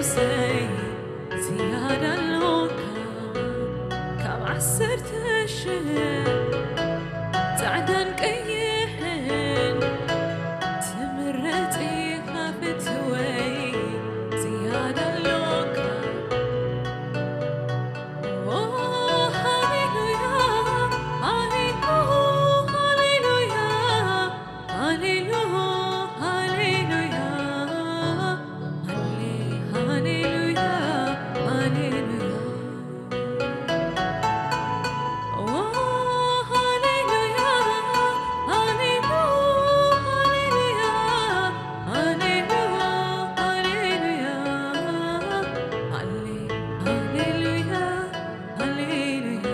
የሱሰይ ዝያዳ ኣሎካ ካብ ዓሰርተ ሽሕ ጻዕዳን ቀይሕን ትምረጽ ኢኻ ፍትወይ ዝያዳ ኣሎካ። ኦ ሃሌሉያ፣ ሃሌሉ-፣ ሃሌሉያ፣ ሃሌሉ-፣ ሃሌሉያ፣ ሃሌ-፣ ሃሌሉያ፣ ሃሌሉያ። ኦ ሃሌሉያ፣ ሃሌሉ-፣ ሃሌሉያ፣ ሃሌሉ-፣ ሃሌሉያ፣ ሃሌ-፣ ሃሌሉያ፣ ሃሌሉያ።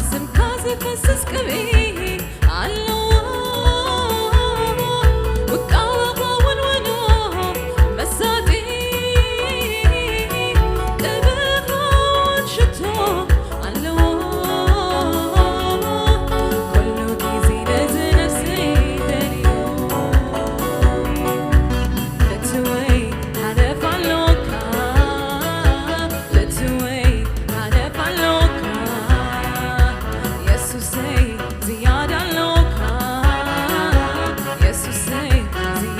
ስምካ ዝፈስስ ቅብኢ ኣለዎ፣ ውቃበ ክወንወኖ መሳጢ፣ ቅብኢ ክወን ሽቶ ኣለዎ። ኩሉ ግዜ ነዚ ነፍሲ ደልዮ። ፍትወይ ሓለፍ ኣሎካ፣ ፍትወይ ሓለፍ ኣሎካ፣ የሱሰይ ዝያዳ ኣሎካ፣ የሱሰይ ዝያዳ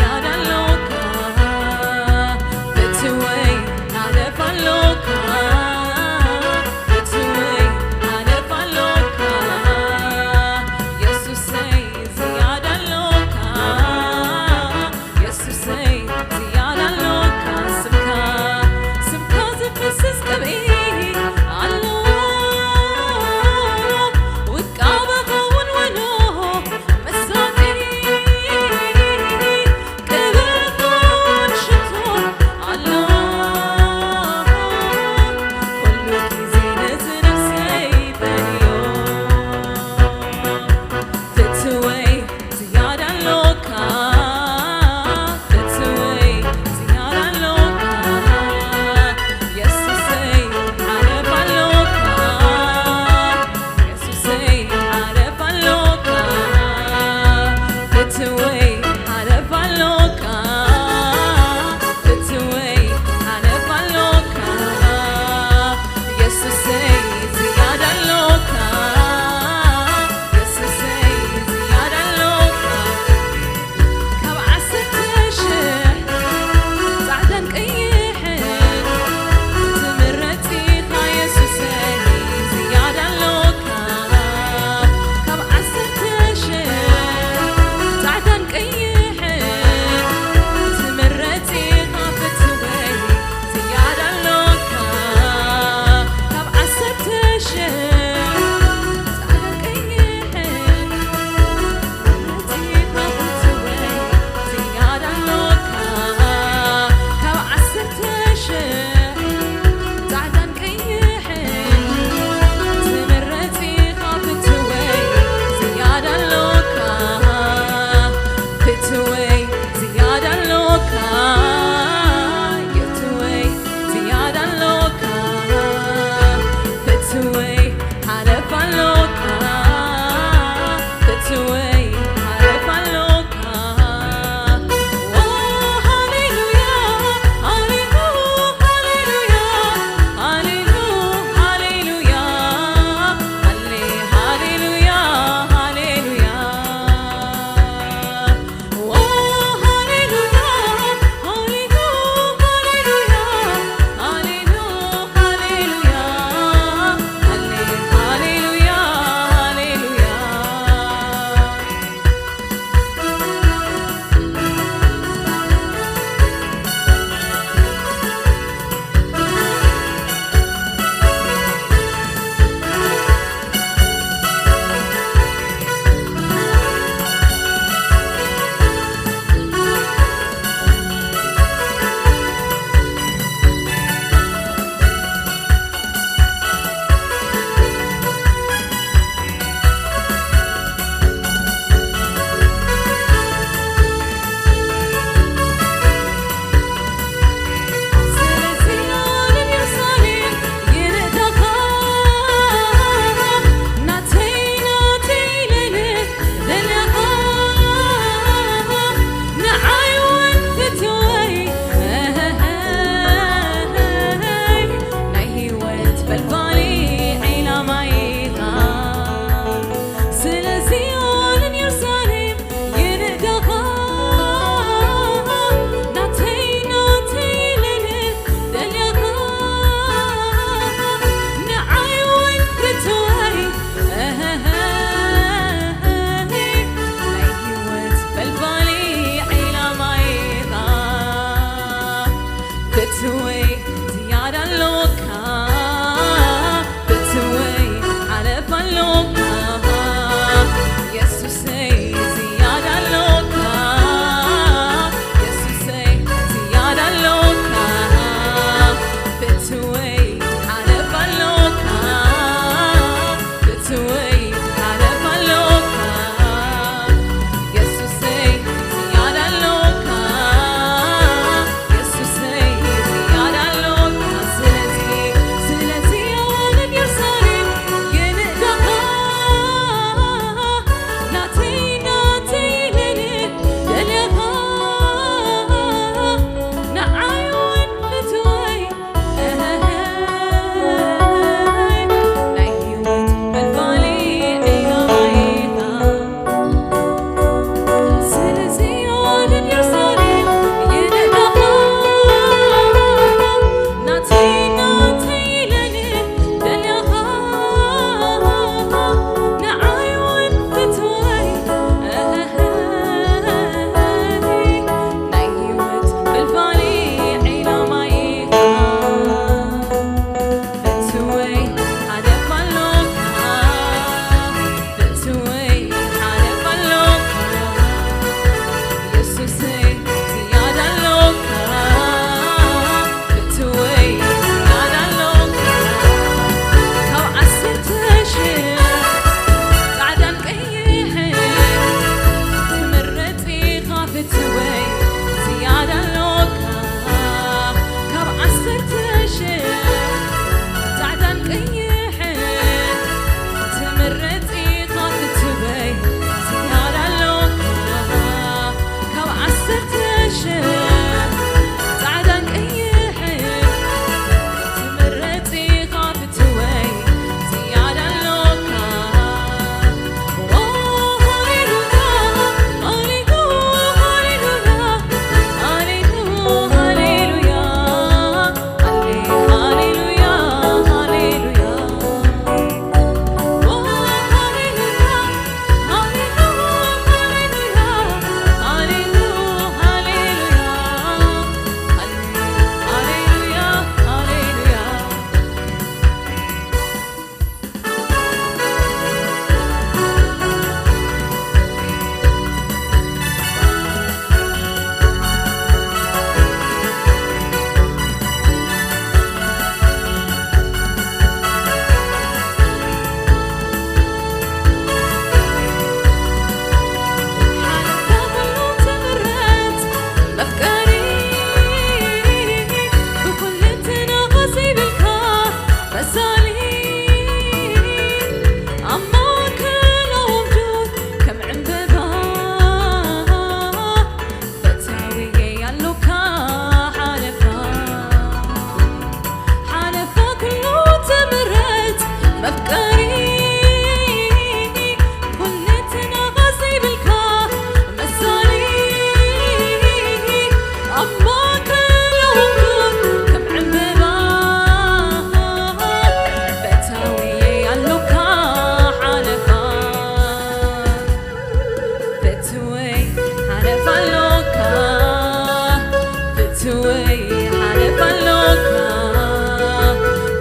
ፍትወይ ሓለፋ ኣሎካ፣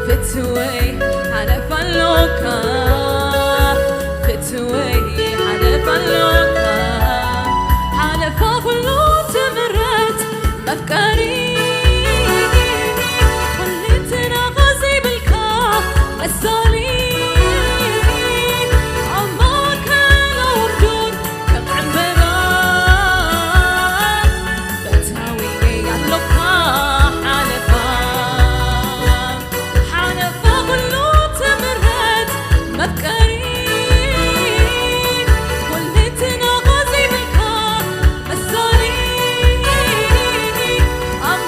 ፍትወይ ሓለፋ ኣሎካ፣ ፍትወይ ሓለፋ ኣሎካ። ሓለፋ ኩሉ ትምረት መፍቀሪ፣ ኩልንትናኻ ዘይብልካ መሳሊ፣ ኣብ ማእከል ኣውዱር ከም ዕምበባ ፈታዊ ኣሎካ። ሓለፋ፣ ሓለፋ ኩሉ ትምረት መፍቀሪ፣ ኩልንትናኻ ዘይብልካ መሳሊ፣ ኣብ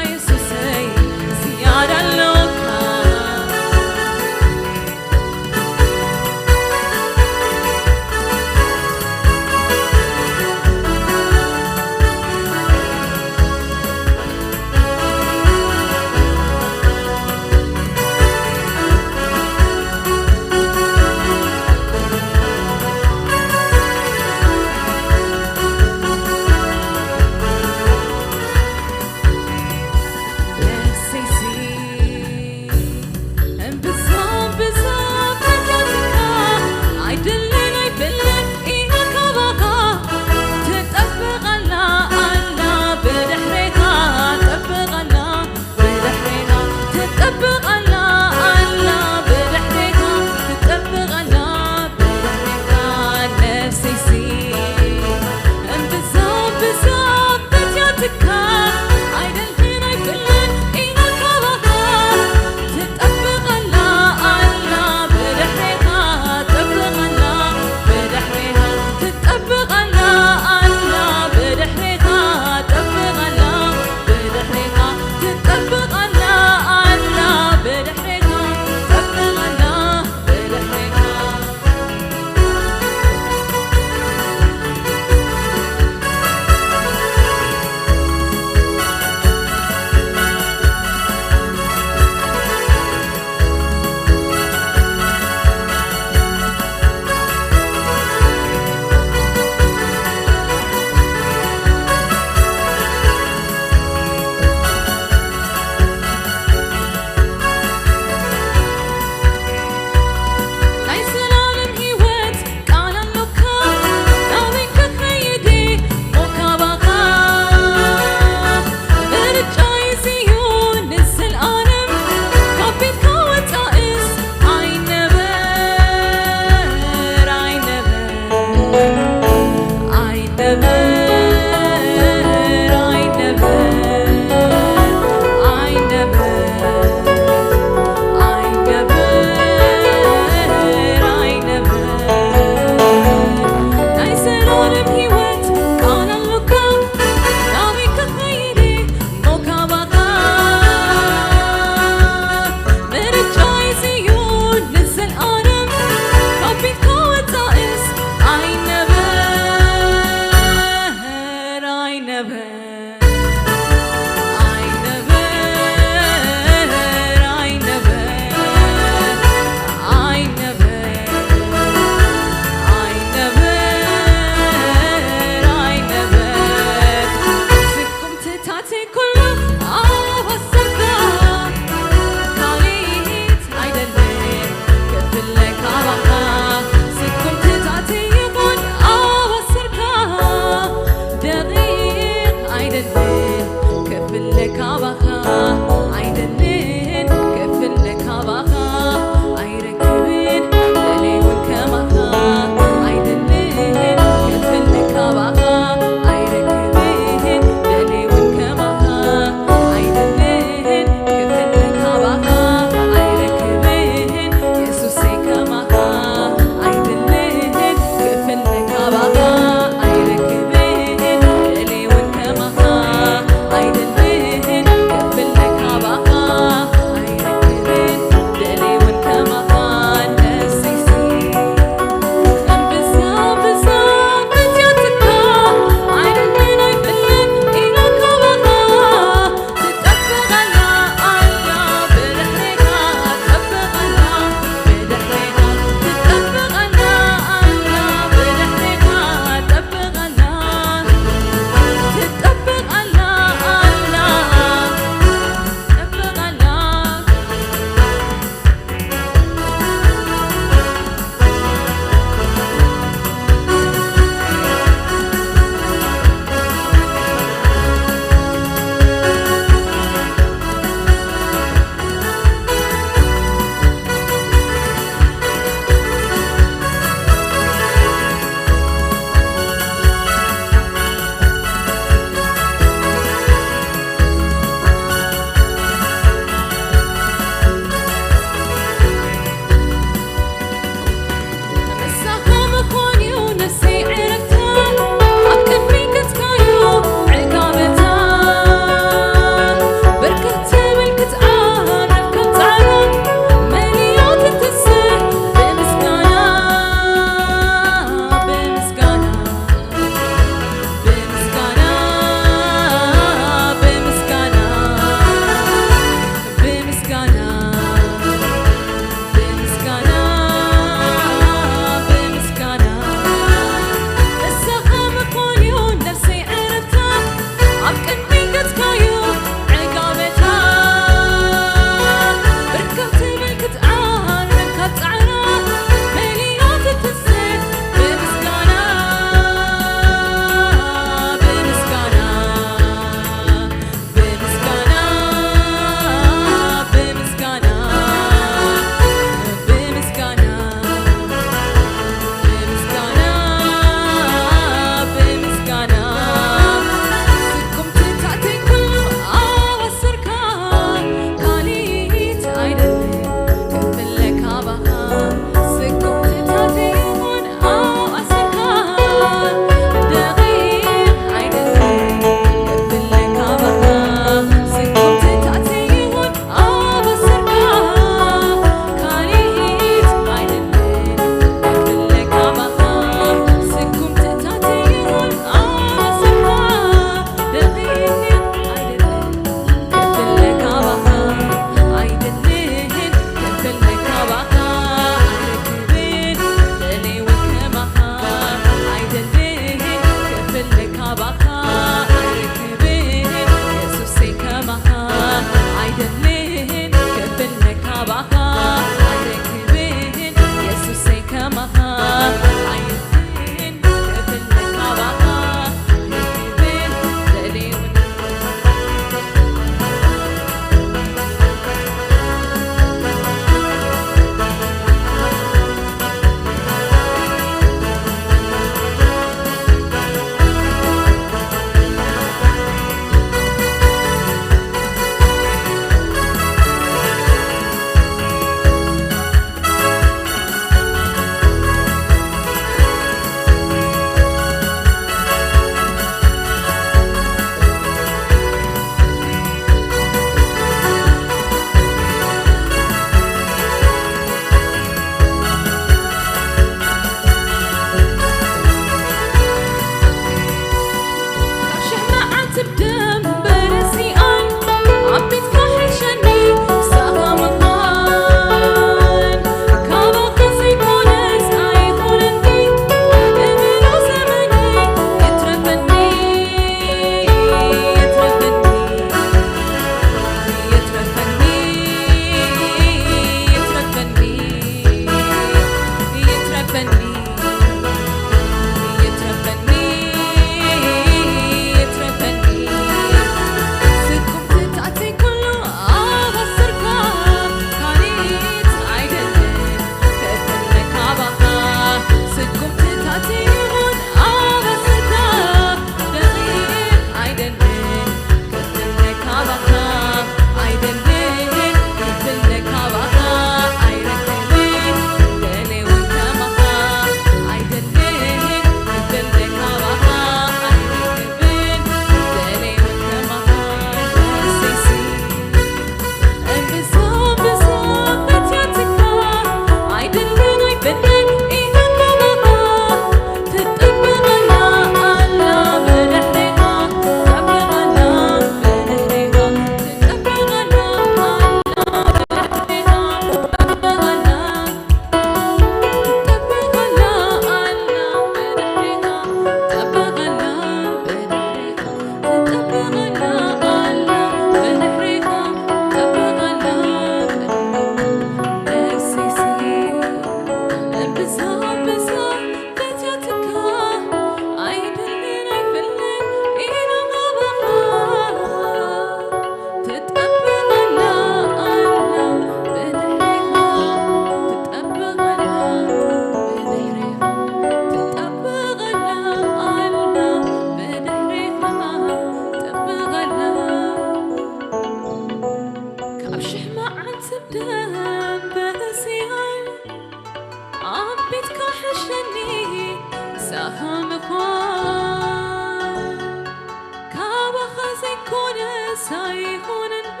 ኣይኾነኒ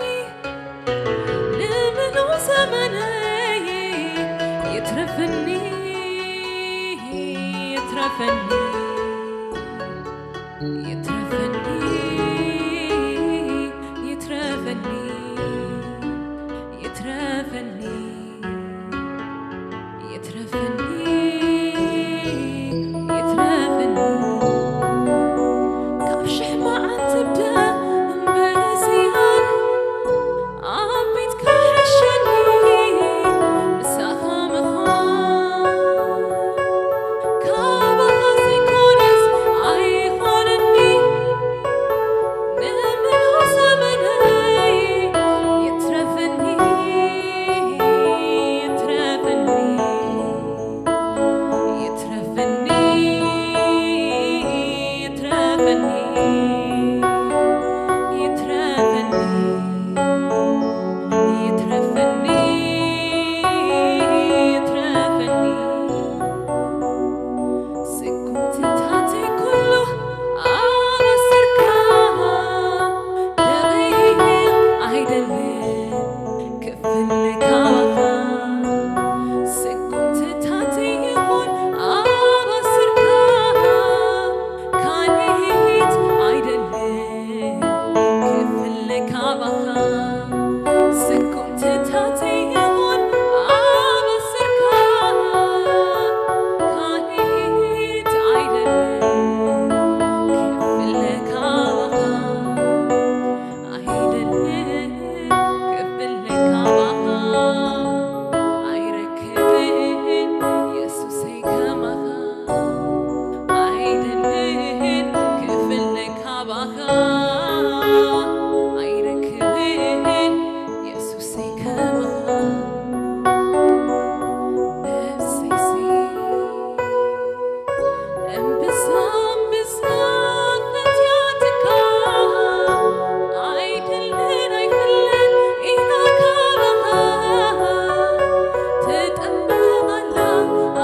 ንምሉ ዘመነይ ይትረፈኒ፣ ይትረፈኒ፣ ይትረፈኒ፣ ይትረፈኒ፣ ይትረፈኒ፣ ይትረፈኒ፣ ይትረፈኒ። ካብ ሽሕ መዓልቲ ብደ እምበር እዚኣን ኣብ ቤትካ ሕሸኒ ምሳኻ ምዃን። ካባኻ ዘይኮነስ ኣይኾነኒ ንምሉእ ዘመነይ ይትረፈኒ፣ ይትረፈኒ፣ ይትረፈኒ፣ ይትረፈኒ፣ ይትረፈኒ፣ ይትረፈኒ፣ ይትረፈኒ። ስጉምትታተይ ኩሉ ኣበስርካ ደቒቕ ኣይደልን ክፍለ ካባኻ። ስጉምትታተይ ይኹን ኣበስርካ ካልኢት ኣይደልን ክፍለ ካባኻ። ስጉምትታተይ ይኹን ኣበስርካ ካልኢት ኣይደልን ክፍለ ካባኻ። ኣይደልን ክፍለ ካባኻ። ኣይረክብን የሱሰይ ከማኻ። ኣይደልን ክፍለ ካባኻ። ኣይረክብን የሱሰይ ከማኻ። ነፍሰይሲ እምብዛ እምብዛ ፈትያትካ። ኣይደልን ኣይፍለን ኢና ካባኻ። ትጠብቐና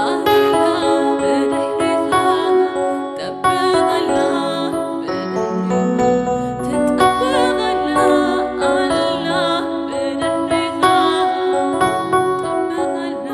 ኣላ ብድሕሪኻ። ጠብቐና ብድሕሪኻ። ትጠብቐና ኣላ ብድሕሪኻ። ጠብቐና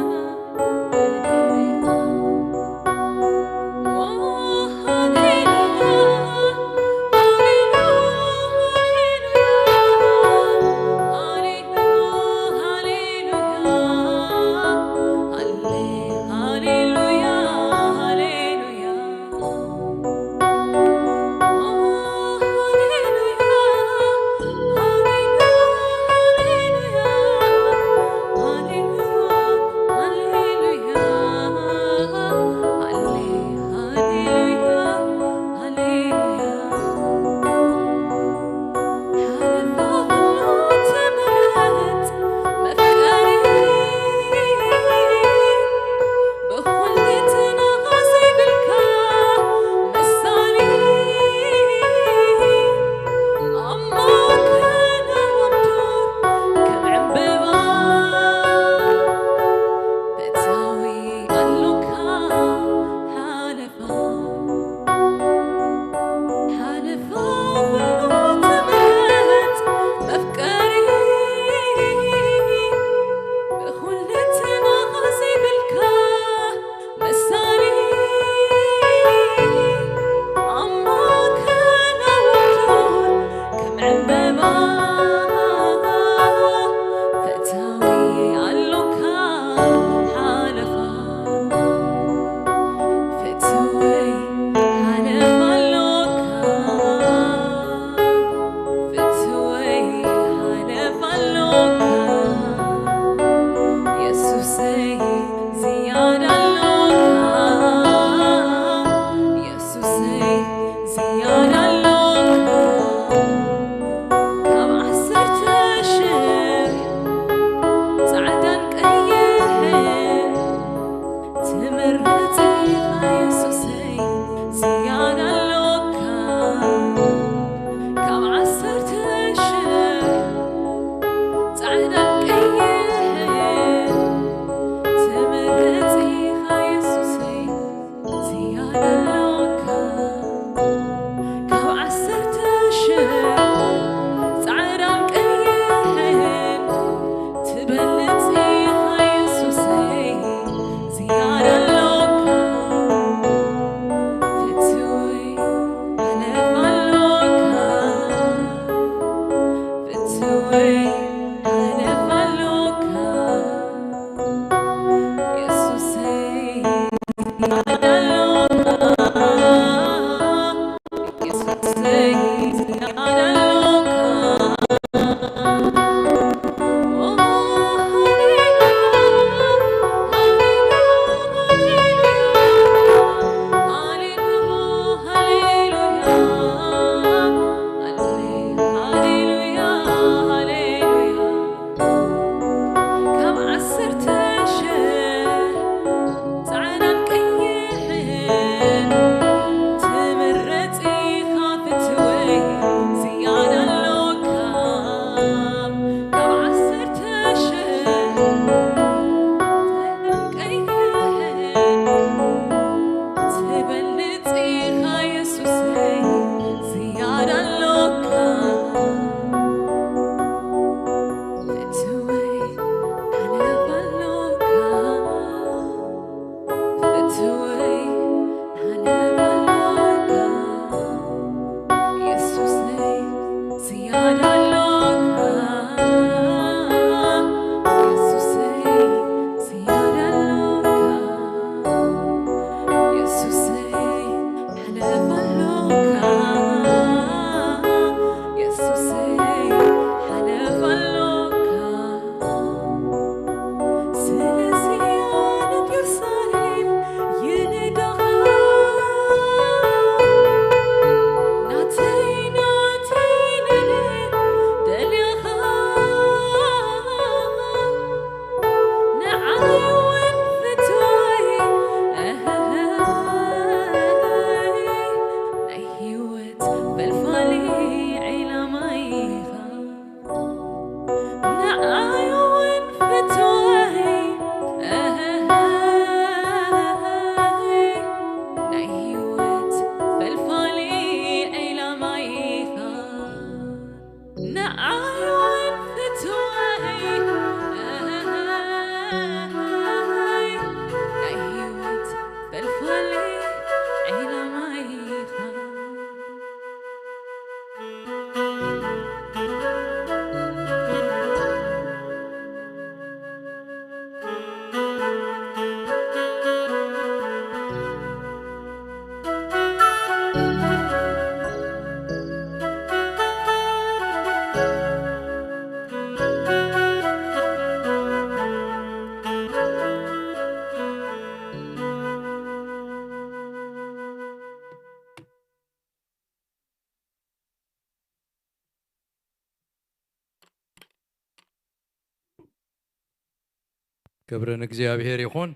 ክብሪ ንእግዚኣብሔር ይኹን።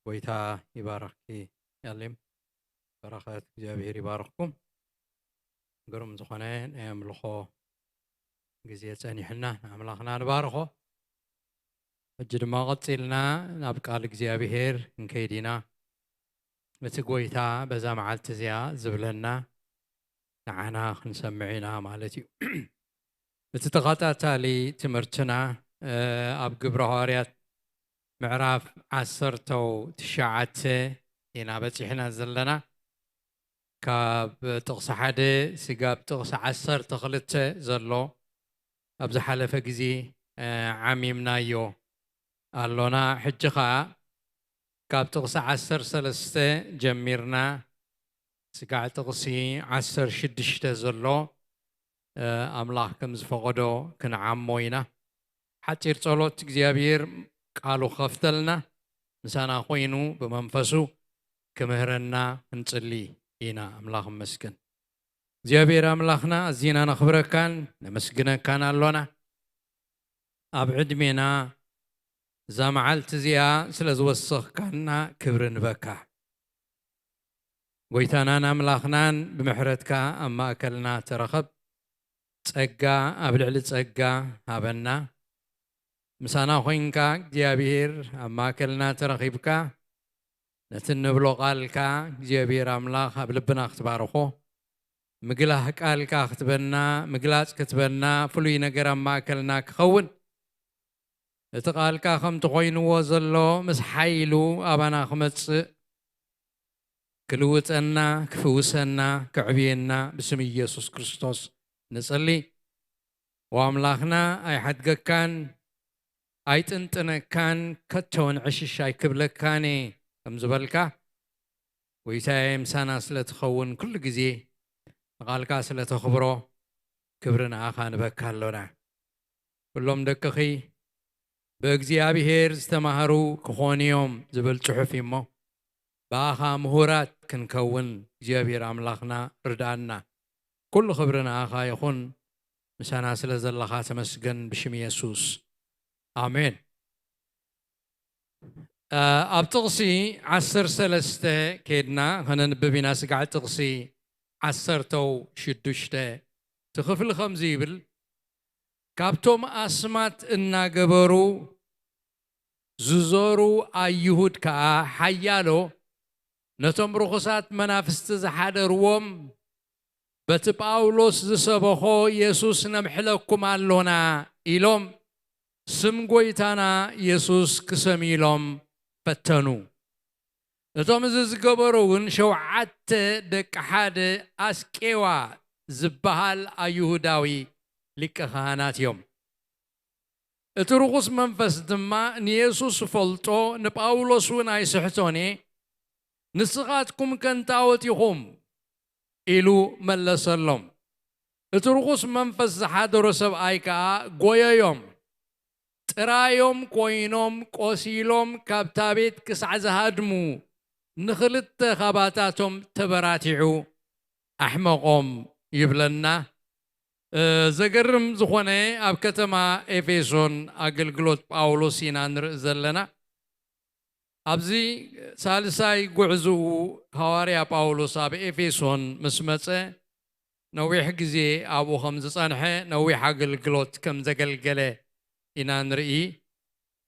ጎይታ ይባርኽኪ ያሊም። በረኸት እግዚኣብሔር ይባርኽኩም። ግሩም ዝኾነ ናይ ኣምልኾ ግዜ ጸኒሕና ንኣምላኽና ንባርኾ። ሕጂ ድማ ቀጺልና ናብ ቃል እግዚኣብሔር ክንከይድ ኢና። እቲ ጎይታ በዛ መዓልቲ እዚኣ ዝብለና ንዓና ክንሰምዕ ኢና ማለት እዩ። እቲ ተኸታታሊ ትምህርትና ኣብ ግብረ ሃዋርያት ምዕራፍ ዓሰርተው ትሽዓተ ኢና በጺሕና ዘለና። ካብ ጥቕሲ ሓደ ስጋብ ጥቕሲ ዓሰርተ ክልተ ዘሎ ኣብ ዝሓለፈ ግዜ ዓሚምናዮ ኣሎና። ሕጂ ኸኣ ካብ ጥቕሲ ዓሰርተ ሰለስተ ጀሚርና ስጋዕ ጥቕሲ ዓሰርተ ሽዱሽተ ዘሎ ኣምላኽ ከም ዝፈቐዶ ክንዓሞ ኢና። ሓጺር ጸሎት። እግዚኣብሔር ቃሉ ክኸፍተልና ምሳና ኮይኑ ብመንፈሱ ክምህረና ክንጽሊ ኢና። ኣምላኽ ይመስገን። እግዚኣብሔር ኣምላኽና ኣዚና ነኽብረካን ነመስግነካን ኣሎና። ኣብ ዕድሜና እዛ መዓልቲ እዚኣ ስለ ዝወሰኽካና ክብሪ ንበካ። ጎይታናን ኣምላኽናን ብምሕረትካ ኣብ ማእከልና ተረኸብ። ጸጋ ኣብ ልዕሊ ጸጋ ሃበና። ምሳና ኮይንካ እግዚኣብሔር ኣብ ማእከልና ተረኺብካ ነቲ እንብሎ ቃልካ እግዚኣብሔር ኣምላኽ ኣብ ልብና ክትባርኾ፣ ምግላህ ቃልካ ክትበና፣ ምግላጽ ክትበና፣ ፍሉይ ነገር ኣብ ማእከልና ክኸውን፣ እቲ ቃልካ ከምቲ ኮይንዎ ዘሎ ምስ ሓይሉ ኣባና ክመጽእ፣ ክልውጠና፣ ክፍውሰና፣ ከዕብየና ብስም ኢየሱስ ክርስቶስ ንጽሊ። ወኣምላኽና ኣይሓድገካን፣ ኣይጥንጥነካን፣ ከቶውን ዕሽሽ ኣይክብለካን እየ ከም ዝበልካ፣ ጎይታየ ምሳና ስለ ትኸውን፣ ኩሉ ግዜ ንቓልካ ስለ ተኽብሮ፣ ክብሪ ንኣኻ ንበካ ኣሎና። ኩሎም ደቅኺ ብእግዚኣብሔር ዝተማህሩ ክኾኑ እዮም ዝብል ጽሑፍ እዩ እሞ፣ ብኣኻ ምሁራት ክንከውን እግዚኣብሔር ኣምላኽና ርድኣና። ኩሉ ክብሪ ንኣኻ ይኹን፣ ምሳና ስለ ዘለኻ ተመስገን፣ ብሽም የሱስ ኣሜን። ኣብ ጥቕሲ ዓሰርተ ሰለስተ ከይድና ከነንብብ ኢና። ስጋዕ ጥቕሲ ዓሰርተው ሽዱሽተ እቲ ክፍሊ ከምዚ ይብል፣ ካብቶም ኣስማት እናገበሩ ዝዞሩ ኣይሁድ ከኣ ሓያሎ ነቶም ርኹሳት መናፍስቲ ዝሓደርዎም በቲ ጳውሎስ ዝሰበኾ የሱስ ነምሕለኩም ኣሎና ኢሎም ስም ጎይታና የሱስ ክሰምይሎም ፈተኑ። እቶም እዚ ዝገበሩ እውን ሸውዓተ ደቂ ሓደ ኣስቄዋ ዝበሃል ኣይሁዳዊ ሊቀ ካህናት እዮም። እቲ ርኹስ መንፈስ ድማ ንየሱስ እፈልጦ ንጳውሎስ እውን ኣይስሕቶን እየ፣ ንስኻትኩም ከንታወት ኢኹም ኢሉ መለሰሎም። እቲ ርኹስ መንፈስ ዝሓደሮ ሰብኣይ ከኣ ጎየዮም። ጥራዮም ኮይኖም ቆሲሎም ካብታ ቤት ክሳዕ ዝሃድሙ ንኽልተ ካባታቶም ተበራቲዑ ኣሕመቖም ይብለና። ዘገርም ዝኾነ ኣብ ከተማ ኤፌሶን ኣገልግሎት ጳውሎስ ኢና ንርኢ ዘለና። ኣብዚ ሳልሳይ ጉዕዝኡ ሃዋርያ ጳውሎስ ኣብ ኤፌሶን ምስ መጸ ነዊሕ ግዜ ኣብኡ ከም ዝጸንሐ ነዊሕ ኣገልግሎት ከም ዘገልገለ ኢና ንርኢ።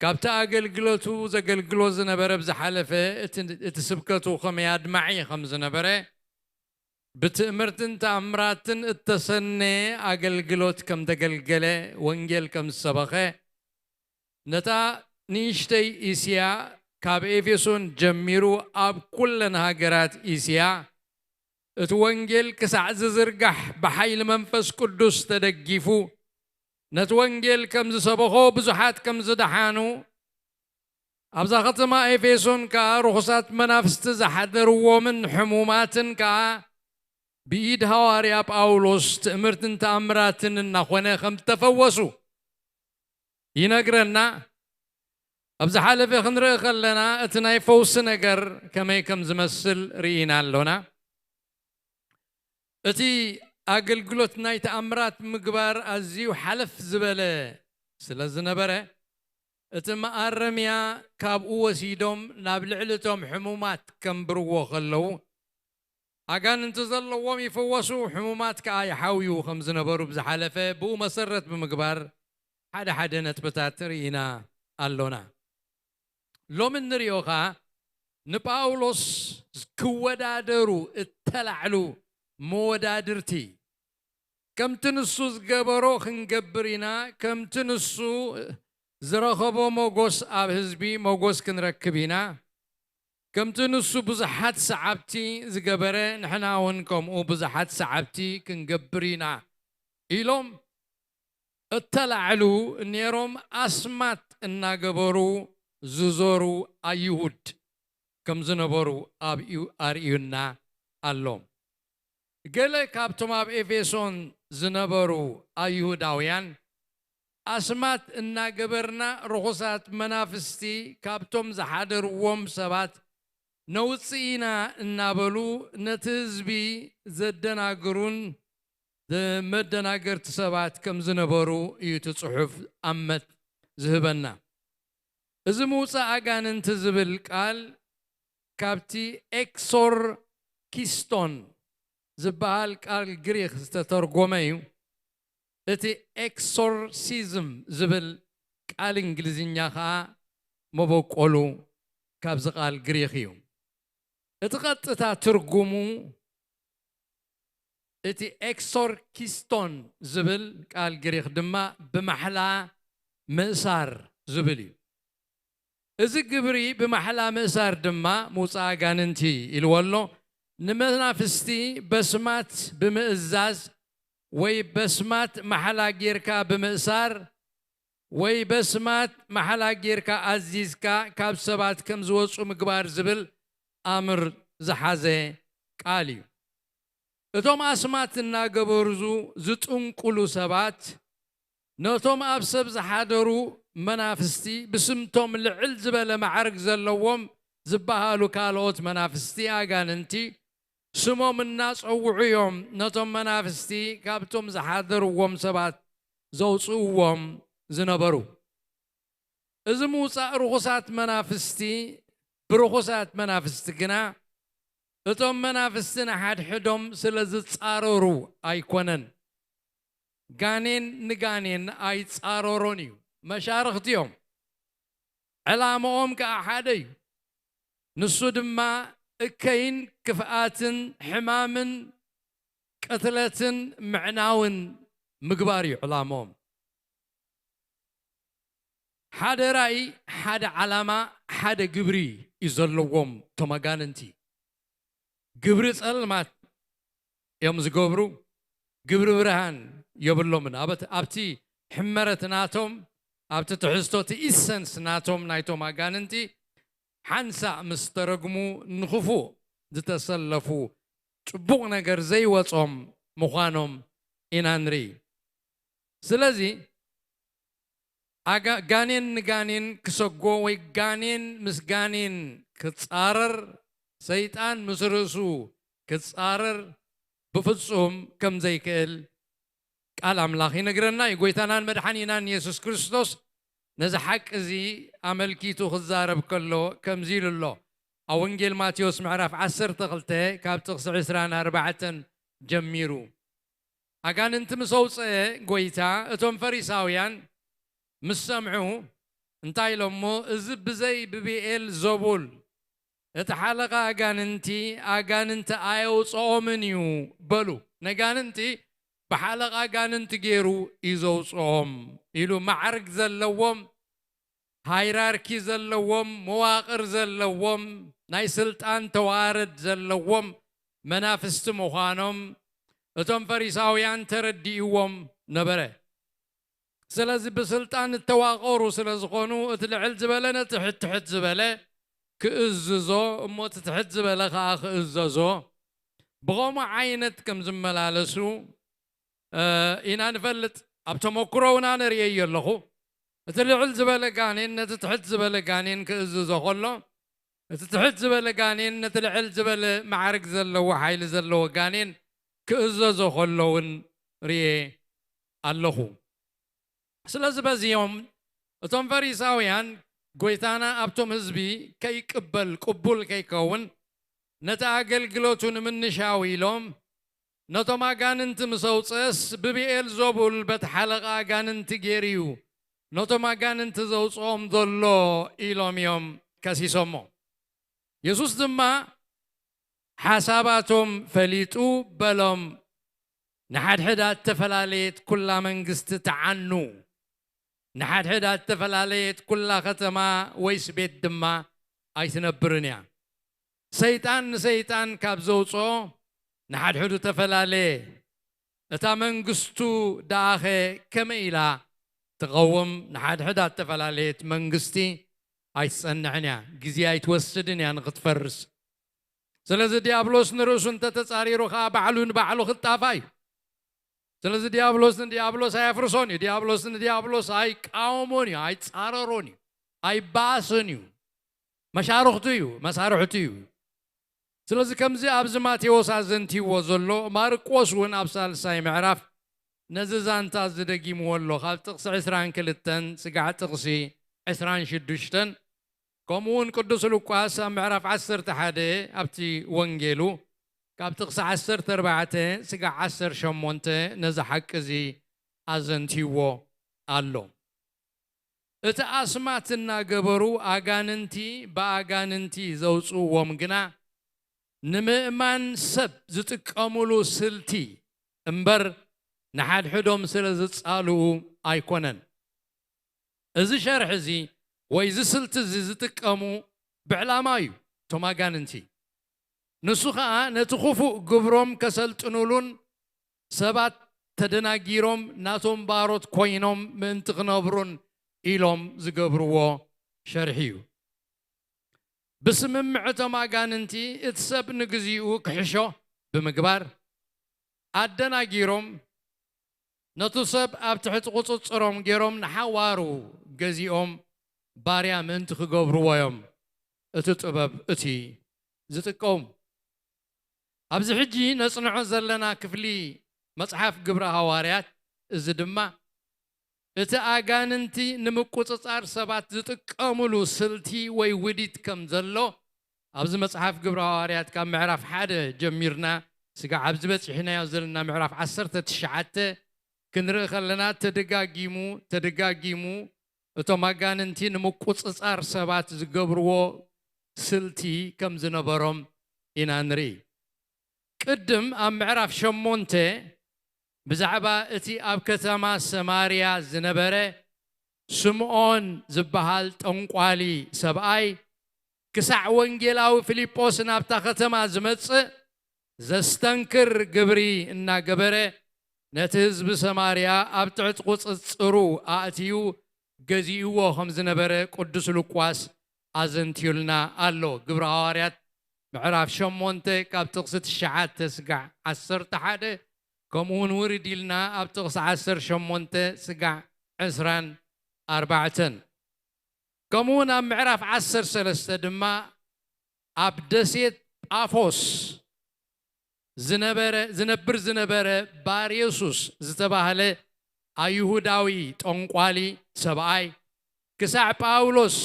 ካብቲ ኣገልግሎቱ ዘገልግሎ ዝነበረ ብዝሓለፈ እቲ ስብከቱ ከመይ ኣድማዒ ከም ዝነበረ ብትእምርትን ተኣምራትን እተሰነየ ኣገልግሎት ከም ዘገልገለ፣ ወንጌል ከም ዝሰበኸ፣ ነታ ንእሽተይ እስያ ካብ ኤፌሶን ጀሚሩ ኣብ ኩለን ሃገራት እስያ እቲ ወንጌል ክሳዕ ዝዝርጋሕ ብሓይሊ መንፈስ ቅዱስ ተደጊፉ ነቲ ወንጌል ከም ዝሰበኾ ብዙሓት ከም ዝደሓኑ ኣብዛ ከተማ ኤፌሶን ከኣ ርኹሳት መናፍስቲ ዝሓደርዎምን ሕሙማትን ከኣ ብኢድ ሃዋርያ ጳውሎስ ትእምርትን ተኣምራትን እናኾነ ከም ዝተፈወሱ ይነግረና። ኣብ ዝሓለፈ ክንርኢ ከለና እቲ ናይ ፈውሲ ነገር ከመይ ከም ዝመስል ርኢና ኣሎና። እቲ ኣገልግሎት ናይ ተኣምራት ምግባር ኣዝዩ ሓለፍ ዝበለ ስለ ዝነበረ እቲ መኣረምያ ካብኡ ወሲዶም ናብ ልዕሊ እቶም ሕሙማት ከንብርዎ ከለዉ፣ ኣጋንንቲ ዘለዎም ይፍወሱ፣ ሕሙማት ከኣ ይሓውዩ ከም ዝነበሩ ብዝሓለፈ ብኡ መሰረት ብምግባር ሓደ ሓደ ነጥብታት ርኢና ኣሎና። ሎሚ እንሪኦ ኸኣ ንጳውሎስ ክወዳደሩ እተላዕሉ መወዳድርቲ፣ ከምቲ ንሱ ዝገበሮ ክንገብር ኢና፣ ከምቲ ንሱ ዝረኸቦ ሞጎስ ኣብ ህዝቢ ሞጎስ ክንረክብ ኢና፣ ከምቲ ንሱ ብዙሓት ሰዓብቲ ዝገበረ ንሕና እውን ከምኡ ብዙሓት ሰዓብቲ ክንገብር ኢና ኢሎም እተላዕሉ ነይሮም ኣስማት እናገበሩ ዝዞሩ ኣይሁድ ከም ዝነበሩ ኣብኡ ኣርእዩና ኣሎ። ገለ ካብቶም ኣብ ኤፌሶን ዝነበሩ ኣይሁዳውያን ኣስማት እናገበርና ርኹሳት መናፍስቲ ካብቶም ዝሓደርዎም ሰባት ነውፅእ ኢና እናበሉ ነቲ ህዝቢ ዘደናግሩን መደናገርቲ ሰባት ከም ዝነበሩ እዩ እቲ ጽሑፍ ኣመት ዝህበና። እዚ ምውፃእ ኣጋንንቲ ዝብል ቃል ካብቲ ኤክሶርኪስቶን ዝበሃል ቃል ግሪክ ዝተተርጎመ እዩ። እቲ ኤክሶርሲዝም ዝብል ቃል እንግሊዝኛ ኸኣ መበቆሉ ካብዚ ቃል ግሪክ እዩ። እቲ ቀጥታ ትርጉሙ እቲ ኤክሶርኪስቶን ዝብል ቃል ግሪክ ድማ ብማሕላ ምእሳር ዝብል እዩ። እዚ ግብሪ ብማሕላ ምእሳር ድማ ምውፃእ ኣጋንንቲ ኢልዎ ኣሎ። ንመናፍስቲ በስማት ብምእዛዝ ወይ በስማት ማሕላ ጌርካ ብምእሳር ወይ በስማት ማሕላ ጌርካ ኣዚዝካ ካብ ሰባት ከም ዝወፁ ምግባር ዝብል ኣምር ዝሓዘ ቃል እዩ። እቶም ኣስማት እናገበሩ ዝጥንቁሉ ሰባት ነቶም ኣብ ሰብ ዝሓደሩ መናፍስቲ ብስምቶም ልዕል ዝበለ ማዕርግ ዘለዎም ዝበሃሉ ካልኦት መናፍስቲ ኣጋንንቲ ስሞም እናጸውዑ እዮም ነቶም መናፍስቲ ካብቶም ዝሓደርዎም ሰባት ዘውጽእዎም ዝነበሩ። እዚ ምውጻእ ርኹሳት መናፍስቲ ብርኹሳት መናፍስቲ ግና እቶም መናፍስቲ ንሓድሕዶም ስለ ዝጻረሩ ኣይኮነን። ጋኔን ንጋኔን ኣይጻረሮን እዩ። መሻርኽቲ እዮም። ዕላምኦም ከኣ ሓደ እዩ። ንሱ ድማ እከይን ክፍኣትን ሕማምን ቅትለትን ምዕናውን ምግባር እዩ ዕላምኦም። ሓደ ራእይ፣ ሓደ ዓላማ፣ ሓደ ግብሪ እዩ ዘለዎም እቶም ኣጋንንቲ። ግብሪ ጸልማት እዮም ዝገብሩ፣ ግብሪ ብርሃን የብሎምን። ኣበት-፣ ኣብቲ ሕመረት ናቶም፣ ኣብቲ ትሕዝቶ፣ እቲ ኢሰንስ ናቶም ናይቶም ኣጋንንቲ ሓንሳእ ምስ ተረግሙ ንኽፉእ ዝተሰለፉ ጽቡቕ ነገር ዘይወጾም ምዃኖም ኢና ንርኢ። ስለዚ ኣጋ-፣ ጋኔን ንጋኔን ክሰጎ ወይ ጋኔን ምስ ጋኔን ክጻረር፣ ሰይጣን ምስ ርእሱ ክጻረር ብፍጹም ከም ዘይክእል ቃል ኣምላኽ ይነግረና እዩ። ጎይታናን መድሓኒናን የሱስ ክርስቶስ ነዚ ሓቂ እዚ ኣመልኪቱ ክዛረብ ከሎ ከምዚ ኢሉ ኣሎ። ኣብ ወንጌል ማቴዎስ ምዕራፍ ዓሰርተ ክልተ ካብ ጥቕሲ ዕስራን ኣርባዕተን ጀሚሩ። ኣጋንንቲ ምስ ኣውጽአ ጎይታ፣ እቶም ፈሪሳውያን ምስ ሰምዑ እንታይ ኢሎሞ? "እዚ ብዘይ ብብኤል ዘቡል እቲ ሓለቓ ኣጋንንቲ፣ ኣጋንንቲ ኣየውጽኦምን እዩ" በሉ። ነጋንንቲ ብሓለቓ ኣጋንንቲ ገይሩ እዩ ዘውጽኦም ኢሉ ማዕርግ ዘለዎም፣ ሃይራርኪ ዘለዎም፣ መዋቕር ዘለዎም፣ ናይ ስልጣን ተዋረድ ዘለዎም መናፍስቲ ምዃኖም እቶም ፈሪሳውያን ተረዲእዎም ነበረ። ስለዚ ብስልጣን እተዋቐሩ ስለ ዝኾኑ፣ እቲ ልዕል ዝበለ ነቲ ትሕት ዝበለ ክእዝዞ፣ እሞ እቲ ትሕት ዝበለ ኸኣ ክእዘዞ፣ ብኸምኡ ዓይነት ከም ዝመላለሱ፣ እ፣ ኢና ንፈልጥ። ኣብ ተመክሮ እውን ኣነ ርእየዮ ኣለኹ። እቲ ልዕል ዝበለ ጋኔን ነቲ ትሕት ዝበለ ጋኔን ክእዝዞ ከሎ፣ እቲ ትሕት ዝበለ ጋኔን ነቲ ልዕል ዝበለ ማዕርግ ዘለዎ፣ ሓይሊ ዘለዎ ጋኔን ክእዘዞ ከሎ እውን ርእየ ኣለኹ። ስለዚ በዚኦም እቶም ፈሪሳውያን ጎይታና ኣብቶም ህዝቢ ከይቅበል ቅቡል ከይከውን ነቲ ኣገልግሎቱ ንምንሻው ኢሎም ነቶም ኣጋንንቲ ምስ ኣውፅእስ ብብኤል ዘቡል በቲ ሓለቓ ኣጋንንቲ ገይሩ እዩ ነቶም ኣጋንንቲ ዘውፅኦም ዘሎ ኢሎም እዮም ከሲሶሞ። የሱስ ድማ ሓሳባቶም ፈሊጡ በሎም፣ ንሓድሕድ ኣተፈላለየት ኩላ መንግስቲ ተዓኑ፣ ንሓድሕድ ኣተፈላለየት ኩላ ከተማ ወይስ ቤት ድማ ኣይትነብርን እያ። ሰይጣን ንሰይጣን ካብ ዘውፅኦ ንሓድሕዱ ተፈላለየ። እታ መንግስቱ ደኣኸ ከመይ ኢላ ትቐውም? ንሓድሕድ ኣተፈላለየት መንግስቲ ኣይትጸንሕን እያ፣ ግዜ ኣይትወስድን እያ ንኽትፈርስ። ስለዚ ዲያብሎስ ንርእሱ እንተተጻሪሩ ኸኣ ባዕሉ ንባዕሉ ክጣፋ እዩ። ስለዚ ዲያብሎስ ንዲያብሎስ ኣየፍርሶን እዩ። ዲያብሎስ ንዲያብሎስ ኣይቃወሞን እዩ፣ ኣይጻረሮን እዩ፣ ኣይበኣስን እዩ። መሻርኽቱ እዩ፣ መሳርሕቱ እዩ። ስለዚ ከምዚ ኣብዚ ማቴዎስ ኣዘንቲዎ ዘሎ ማርቆስ እውን ኣብ ሳልሳይ ምዕራፍ ነዚ ዛንታ እዚ ደጊምዎ ኣሎ። ካብ ጥቕሲ ዕስራን ክልተን ስጋዕ ጥቕሲ ዕስራን ሽዱሽተን፣ ከምኡ እውን ቅዱስ ሉቃስ ኣብ ምዕራፍ ዓሰርተ ሓደ ኣብቲ ወንጌሉ ካብ ጥቕሲ ዓሰርተ ኣርባዕተ ስጋዕ ዓሰርተ ሸሞንተ ነዚ ሓቂ እዚ ኣዘንቲዎ ኣሎ። እቲ ኣስማት እናገበሩ ኣጋንንቲ ብኣጋንንቲ ዘውፅእዎም ግና ንምእማን ሰብ ዝጥቀሙሉ ስልቲ እምበር ንሓድሕዶም ስለ ዝጻልኡ ኣይኮነን። እዚ ሸርሒ እዚ ወይ እዚ ስልቲ እዚ ዝጥቀሙ ብዕላማ እዩ እቶም ኣጋንንቲ። ንሱ ኸኣ ነቲ ክፉእ ግብሮም ከሰልጥኑሉን ሰባት ተደናጊሮም ናቶም ባሮት ኮይኖም ምእንቲ ክነብሩን ኢሎም ዝገብርዎ ሸርሒ እዩ። ብስምምዕ እቶም ኣጋንንቲ እቲ ሰብ ንግዚኡ ክሕሾ ብምግባር ኣደናጊሮም ነቱ ሰብ ኣብ ትሕቲ ቁጽጽሮም ገይሮም ንሓዋሩ ገዚኦም ባርያ ምእንቲ ክገብርዎ እዮም እቲ ጥበብ እቲ ዝጥቀሙ። ኣብዚ ሕጂ ነጽንዖ ዘለና ክፍሊ መጽሓፍ ግብረ ሃዋርያት እዚ ድማ እቲ ኣጋንንቲ ንምቁጽጻር ሰባት ዝጥቀምሉ ስልቲ ወይ ውዲት ከም ዘሎ ኣብዚ መጽሓፍ ግብረ ሃዋርያት ካብ ምዕራፍ ሓደ ጀሚርና ስጋዕ ኣብዚ በጺሕናዮ ዘለና ምዕራፍ ዓሰርተ ትሽዓተ ክንርኢ ከለና ተደጋጊሙ ተደጋጊሙ እቶም ኣጋንንቲ ንምቁጽጻር ሰባት ዝገብርዎ ስልቲ ከም ዝነበሮም ኢና ንርኢ። ቅድም ኣብ ምዕራፍ ሸሞንተ ብዛዕባ እቲ ኣብ ከተማ ሰማርያ ዝነበረ ስምዖን ዝበሃል ጠንቋሊ ሰብኣይ ክሳዕ ወንጌላዊ ፊልጶስ ናብታ ከተማ ዝመጽእ ዘስተንክር ግብሪ እናገበረ ነቲ ህዝቢ ሰማርያ ኣብ ትሕቲ ቁጽጽሩ ኣእትዩ ገዚእዎ ከም ዝነበረ ቅዱስ ሉቃስ ኣዘንትዩልና ኣሎ። ግብረ ሃዋርያት ምዕራፍ ሸሞንተ ካብ ጥቕሲ ትሽዓተ ስጋዕ ዓሰርተ ሓደ ከምኡ እውን ውርድ ኢልና ኣብ ጥቕሲ ዓሰርተ ሸሞንተ ስጋዕ ዕስራን ኣርባዕተን ከምኡ እውን ኣብ ምዕራፍ ዓሰርተ ሰለስተ ድማ ኣብ ደሴት ጳፎስ ዝነበረ ዝነብር ዝነበረ ባርዮሱስ ዝተባህለ ኣይሁዳዊ ጠንቋሊ ሰብኣይ ክሳዕ ጳውሎስ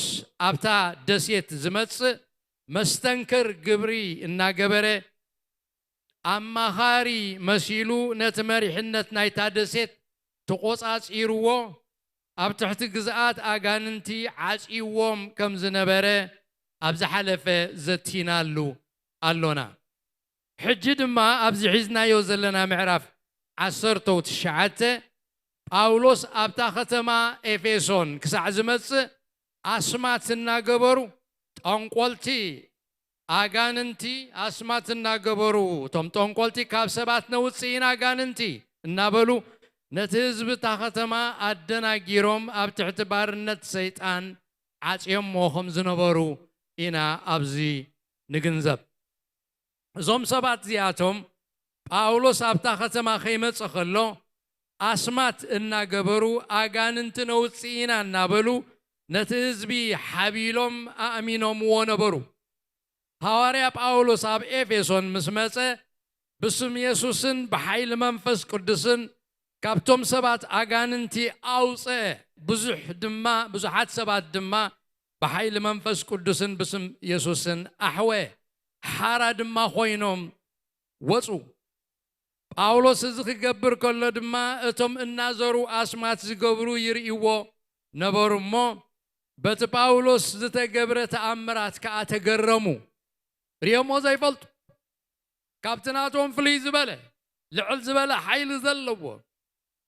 ኣብታ ደሴት ዝመጽእ መስተንክር ግብሪ እናገበረ ኣማኻሪ መሲሉ ነቲ መሪሕነት ናይታ ደሴት ተቖጻጺርዎ ኣብ ትሕቲ ግዝኣት ኣጋንንቲ ዓጽይዎም ከም ዝነበረ ኣብ ዝሓለፈ ዘቲናሉ ኣሎና። ሕጂ ድማ ኣብዚ ሒዝናዮ ዘለና ምዕራፍ ዓሰርተው ትሽዓተ ጳውሎስ ኣብታ ከተማ ኤፌሶን ክሳዕ ዝመጽእ ኣስማት እናገበሩ ጠንቆልቲ ኣጋንንቲ ኣስማት እናገበሩ እቶም ጠንቆልቲ ካብ ሰባት ነውፅእ ኢና ኣጋንንቲ እናበሉ ነቲ ህዝቢ እታ ከተማ ኣደናጊሮም ኣብ ትሕቲ ባርነት ሰይጣን ዓፅዮሞ ከም ዝነበሩ ኢና ኣብዚ ንግንዘብ። እዞም ሰባት እዚኣቶም ጳውሎስ ኣብታ ከተማ ከይመጸ ከሎ ኣስማት እናገበሩ ኣጋንንቲ ነውፅእ ኢና እናበሉ ነቲ ህዝቢ ሓቢሎም ኣእሚኖምዎ ነበሩ። ሃዋርያ ጳውሎስ ኣብ ኤፌሶን ምስ መጸ ብስም የሱስን ብሓይሊ መንፈስ ቅዱስን ካብቶም ሰባት ኣጋንንቲ ኣውፀ፣ ብዙሕ ድማ ብዙሓት ሰባት ድማ ብሓይሊ መንፈስ ቅዱስን ብስም የሱስን ኣሕወ፣ ሓራ ድማ ኮይኖም ወፁ። ጳውሎስ እዚ ክገብር ከሎ ድማ እቶም እናዘሩ ኣስማት ዝገብሩ ይርእይዎ ነበሩ እሞ፣ በቲ ጳውሎስ ዝተገብረ ተኣምራት ከኣ ተገረሙ። ርእዮሞ ዘይፈልጡ፣ ካብቲ ናቶም ፍልይ ዝበለ፣ ልዕል ዝበለ ሓይሊ ዘለዎ፣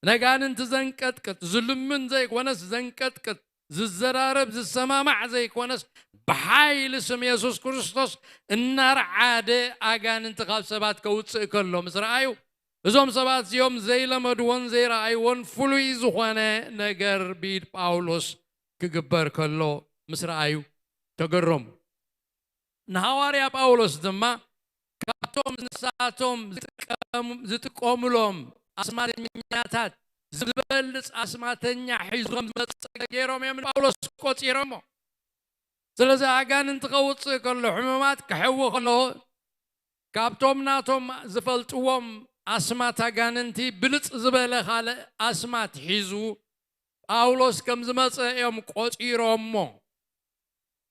ነጋንንቲ ዘንቀጥቅጥ፣ ዝልምን ዘይኮነስ ዘንቀጥቅጥ፣ ዝዘራረብ ዝሰማማዕ ዘይኮነስ፣ ብሓይሊ ስም የሱስ ክርስቶስ እናርዓደ ኣጋንንቲ ካብ ሰባት ከውፅእ ከሎ ምስ ረኣዩ፣ እዞም ሰባት እዚኦም ዘይለመድዎን ዘይረኣይዎን ፍሉይ ዝኾነ ነገር ብኢድ ጳውሎስ ክግበር ከሎ ምስ ረኣዩ ተገረሙ። ንሃዋርያ ጳውሎስ ድማ ካብቶም ንሳቶም ዝጥቀም-፣ ዝጥቀሙሎም ኣስማተኛታት ዝበልጽ ኣስማተኛ ሒዙ ከም ዝመጸ ገይሮም እዮም ንጳውሎስ ቆጺሮሞ። ስለዚ ኣጋንንቲ ከውጽእ ከሎ፣ ሕሙማት ክሕዊ ከሎ፣ ካብቶም ናቶም ዝፈልጥዎም ኣስማት ኣጋንንቲ ብልጽ ዝበለ ካልእ ኣስማት ሒዙ ጳውሎስ ከም ዝመጸ እዮም ቆጺሮሞ።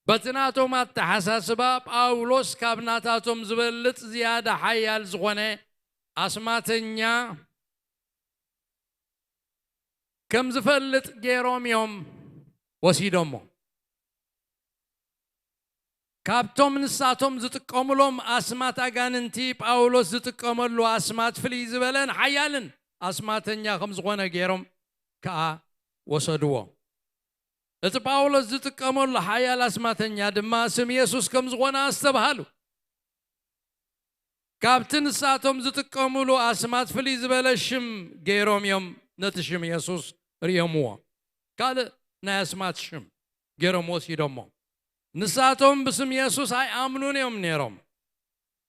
በቲ ናቶም ኣተሓሳስባ፣ ጳውሎስ ካብ ናታቶም ዝበልጽ ዝያዳ ሓያል ዝኾነ ኣስማተኛ ከም ዝፈልጥ ገይሮም እዮም ወሲዶሞ። ካብቶም ንሳቶም ዝጥቀሙሎም ኣስማት ኣጋንንቲ፣ ጳውሎስ ዝጥቀመሉ ኣስማት ፍልይ ዝበለን ሓያልን ኣስማተኛ ከም ዝኾነ ገይሮም ከኣ ወሰድዎ። እቲ ጳውሎስ ዝጥቀመሉ ሓያል ኣስማተኛ ድማ ስም የሱስ ከም ዝኾነ ኣስተብሃሉ። ካብቲ ንሳቶም ዝጥቀሙሉ ኣስማት ፍልይ ዝበለ ሽም ገይሮም እዮም ነቲ ሽም የሱስ ርእዮምዎ። ካልእ ናይ ኣስማት ሽም ገይሮም ወሲዶሞ። ንሳቶም ብስም የሱስ ኣይኣምኑን እዮም ነይሮም።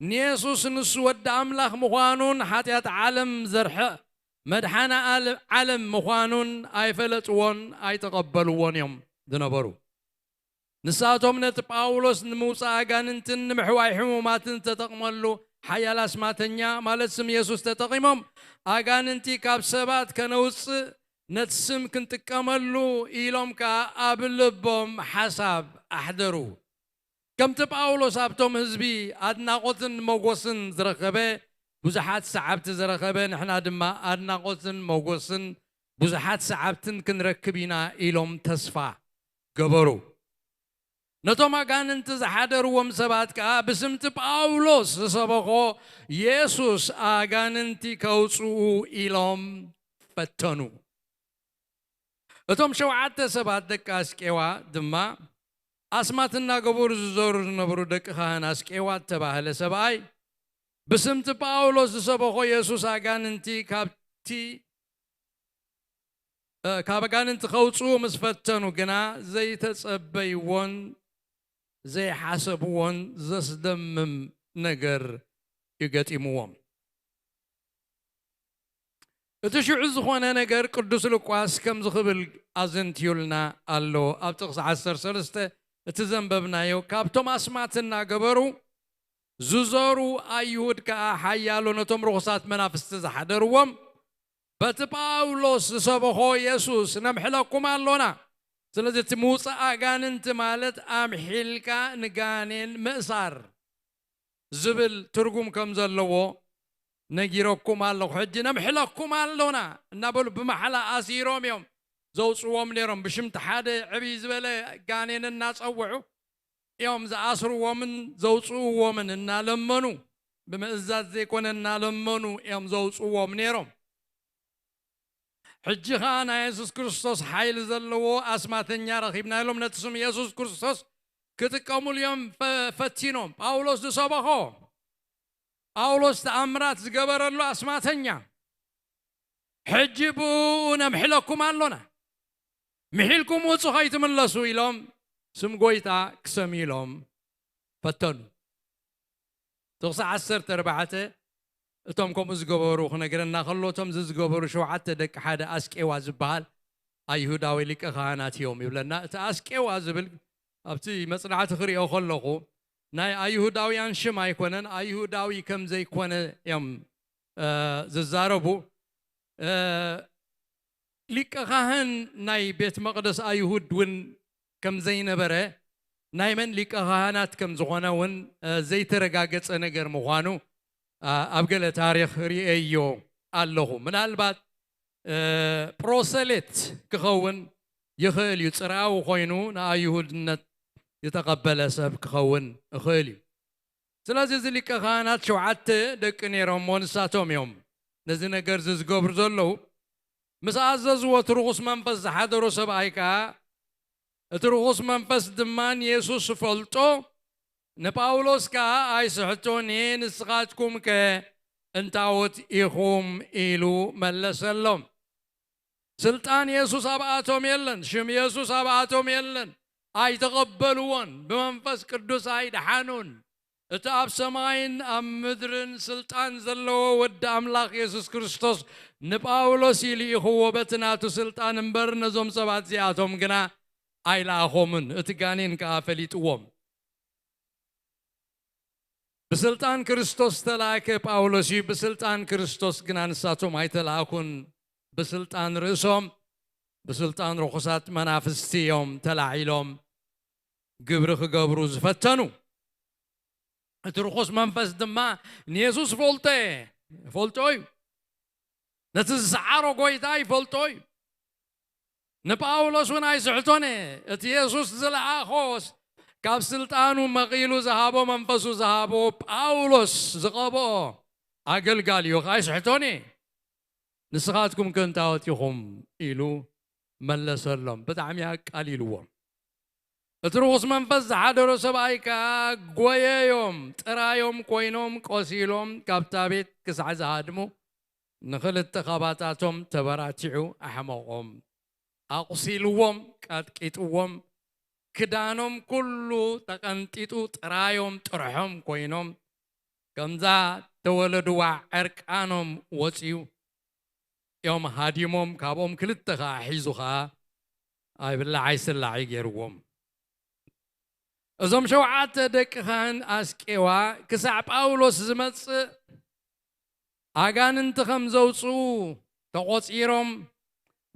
ንየሱስ ንሱ ወዲ ኣምላኽ ምዃኑን ሓጢኣት ዓለም ዘርሕቕ መድሓኒ ኣለ-፣ ዓለም ምዃኑን ኣይፈለጥዎን ኣይተቐበልዎን እዮም ዝነበሩ። ንሳቶም ነቲ ጳውሎስ ንምውጻእ ኣጋንንትን ንምሕዋይ ሕሙማትን ዝተጠቕመሉ ሓያል ኣስማተኛ፣ ማለት ስም የሱስ ተጠቒሞም፣ ኣጋንንቲ ካብ ሰባት ከነውጽእ ነቲ ስም ክንጥቀመሉ ኢሎም ከኣ ኣብ ልቦም ሓሳብ ኣሕደሩ። ከምቲ ጳውሎስ ኣብቶም ህዝቢ ኣድናቖትን መጎስን ዝረኸበ፣ ብዙሓት ሰዓብቲ ዝረኸበ፣ ንሕና ድማ ኣድናቖትን መጎስን ብዙሓት ሰዓብትን ክንረክብ ኢና ኢሎም ተስፋ ገበሩ። ነቶም ኣጋንንቲ ዝሓደርዎም ሰባት ከኣ ብስምቲ ጳውሎስ ዝሰበኾ የሱስ ኣጋንንቲ ከውጽኡ ኢሎም ፈተኑ። እቶም ሸውዓተ ሰባት ደቂ ኣስቄዋ ድማ ኣስማት እናገበሩ ዝዞሩ ዝነበሩ ደቂ ካህን ኣስቄዋ እተባህለ ሰብኣይ ብስምቲ ጳውሎስ ዝሰበኾ የሱስ ኣጋንንቲ ካብቲ፣ እ፣ ካብ ኣጋንንቲ ከውጽኡ ምስ ፈተኑ ግና ዘይተጸበይዎን ዘይሓሰብዎን ዘስደምም ነገር እዩ ገጢምዎም። እቲ ሽዑ ዝኾነ ነገር ቅዱስ ሉቃስ ከምዚ ክብል ኣዘንትዩልና ኣሎ። ኣብ ጥቕሲ ዓሰርተ ሰለስተ እቲ ዘንበብናዮ፣ ካብቶም ኣስማት እናገበሩ ዝዞሩ ኣይሁድ ከኣ ሓያሎ ነቶም ርኹሳት መናፍስቲ ዝሓደርዎም በቲ ጳውሎስ ዝሰበኾ የሱስ ነምሕለኩም ኣሎና። ስለዚ እቲ ምውጻእ ኣጋንንቲ ማለት ኣምሒልካ ንጋኔን ምእሳር ዝብል ትርጉም ከም ዘለዎ ነጊረኩም ኣለኹ። ሕጂ ነምሕለኩም ኣሎና እናበሉ ብማሕላ ኣሲሮም እዮም ዘውጽዎም ነይሮም። ብሽምቲ ሓደ ዕብይ ዝበለ ጋኔን እናጸውዑ እዮም ዝኣስርዎምን ዘውጽእዎምን እናለመኑ፣ ብምእዛዝ ዘይኮነ እናለመኑ እዮም ዘውጽእዎም ነይሮም። ሕጂ ኸኣ ናይ የሱስ ክርስቶስ ሓይሊ ዘለዎ ኣስማተኛ ረኺብና ኢሎም ነቲ ስም የሱስ ክርስቶስ ክጥቀሙሉ እዮም ፈ-፣ ፈቲኖም። ጳውሎስ ዝሰበኾ፣ ጳውሎስ ተኣምራት ዝገበረሉ ኣስማተኛ፣ ሕጂ ብኡ ነምሕለኩም ኣሎና፣ ምሒልኩም ውጹ ኸይትምለሱ ኢሎም ስም ጐይታ ክሰምዩ ኢሎም ፈተኑ። ጥቕሲ ዓሰርተ ኣርባዕተ እቶም ከምኡ ዝገበሩ ክነግረና ከሎ፣ እቶም እዚ ዝገበሩ ሸውዓተ ደቂ ሓደ ኣስቄዋ ዝበሃል ኣይሁዳዊ ሊቀ ካህናት እዮም ይብለና። እቲ ኣስቄዋ ዝብል ኣብቲ መጽናዕቲ ክሪኦ ከለኹ ናይ ኣይሁዳውያን ሽም ኣይኮነን፣ ኣይሁዳዊ ከም ዘይኮነ እዮም፣ እ፣ ዝዛረቡ። እ፣ ሊቀ ካህን ናይ ቤት መቕደስ ኣይሁድ እውን ከም ዘይነበረ፣ ናይ መን ሊቀ ካህናት ከም ዝኾነ እውን፣ እ፣ ዘይተረጋገጸ ነገር ምዃኑ፣ እ፣ ኣብ ገለ ታሪኽ ርእየዮ ኣለኹ። ምናልባት፣ እ፣ ፕሮሰሌት ክኸውን ይኽእል እዩ። ጽርኣዊ ኮይኑ ንኣይሁድነት ዝተቐበለ ሰብ ክኸውን ይኽእል እዩ። ስለዚ እዚ ሊቀ ካህናት ሸውዓተ ደቂ ነይሮሞ፣ ንሳቶም እዮም ነዚ ነገር እዚ ዝገብሩ ዘለዉ። ምስ ኣዘዝዎ፣ እቲ ርኹስ መንፈስ ዝሓደሮ ሰብኣይ ከኣ፣ እቲ ርኹስ መንፈስ ድማ ንየሱስ ዝፈልጦ፣ ንጳውሎስ ከኣ፣ "ኣይስሕቶን እየ፣ ንስኻትኩም ከ እንታዎት ኢኹም?" ኢሉ መለሰሎም። ስልጣን የሱስ ኣብኣቶም የለን፣ ሽም የሱስ ኣብኣቶም የለን። ኣይተቐበልዎን፣ ብመንፈስ ቅዱስ ኣይደሓኑን። እቲ ኣብ ሰማይን ኣብ ምድርን ስልጣን ዘለዎ ወዲ ኣምላኽ የሱስ ክርስቶስ ንጳውሎስ እዩ ልኢኽዎ በቲ ናቱ ስልጣን እምበር፣ ነዞም ሰባት እዚኣቶም ግና ኣይለኣኾምን። እቲ ጋኔን ከኣ ፈሊጥዎም። ብስልጣን ክርስቶስ ዝተላእከ ጳውሎስ እዩ። ብስልጣን ክርስቶስ ግና ንሳቶም ኣይተላእኩን። ብስልጣን ርእሶም፣ ብስልጣን ርኹሳት መናፍስቲ እዮም ተላዒሎም ግብሪ ክገብሩ ዝፈተኑ። እቲ ርኹስ መንፈስ ድማ፣ "ንየሱስ ፈልጦ እየ፣ ፈልጦ እዩ። ነቲ ዝሰዓሮ ጐይታ ይፈልጦ እዩ። ንጳውሎስ እውን ኣይስሕቶን እየ። እቲ የሱስ ዝለኣኾስ፣ ካብ ስልጣኑ መቒሉ ዝሃቦ፣ መንፈሱ ዝሃቦ፣ ጳውሎስ ዝቐብኦ ኣገልጋሊ እዩ፣ ኣይስሕቶን እየ። ንስኻትኩም ከ እንታዎት ኢኹም?" ኢሉ መለሰሎም። ብጣዕሚ ኣቃሊልዎም። እቲ ርኹስ መንፈስ ዝሓደሮ ሰብኣይ ከኣ ጐየዮም፣ ጥራዮም ኮይኖም ቆሲሎም፣ ካብታ ቤት ክሳዕ ዝሃድሙ፣ ንኽልተ ካባታቶም ተበራቲዑ ኣሕመቖም። ኣቑሲልዎም፣ ቀጥቂጥዎም፣ ክዳኖም ኩሉ ተቐንጢጡ፣ ጥራዮም ጥርሖም ኮይኖም፣ ከምዛ ተወለድዋ ዕርቃኖም ወጽዩ እዮም ሃዲሞም። ካብኦም ክልተ ኸኣ ሒዙ ኸኣ ኣይብላዕ ኣይስላዕ ገይርዎም። እዞም ሸውዓተ ደቂ ካህን ኣስቄዋ ክሳዕ ጳውሎስ ዝመጽእ ኣጋንንቲ ከም ዘውጽኡ ተቖጺሮም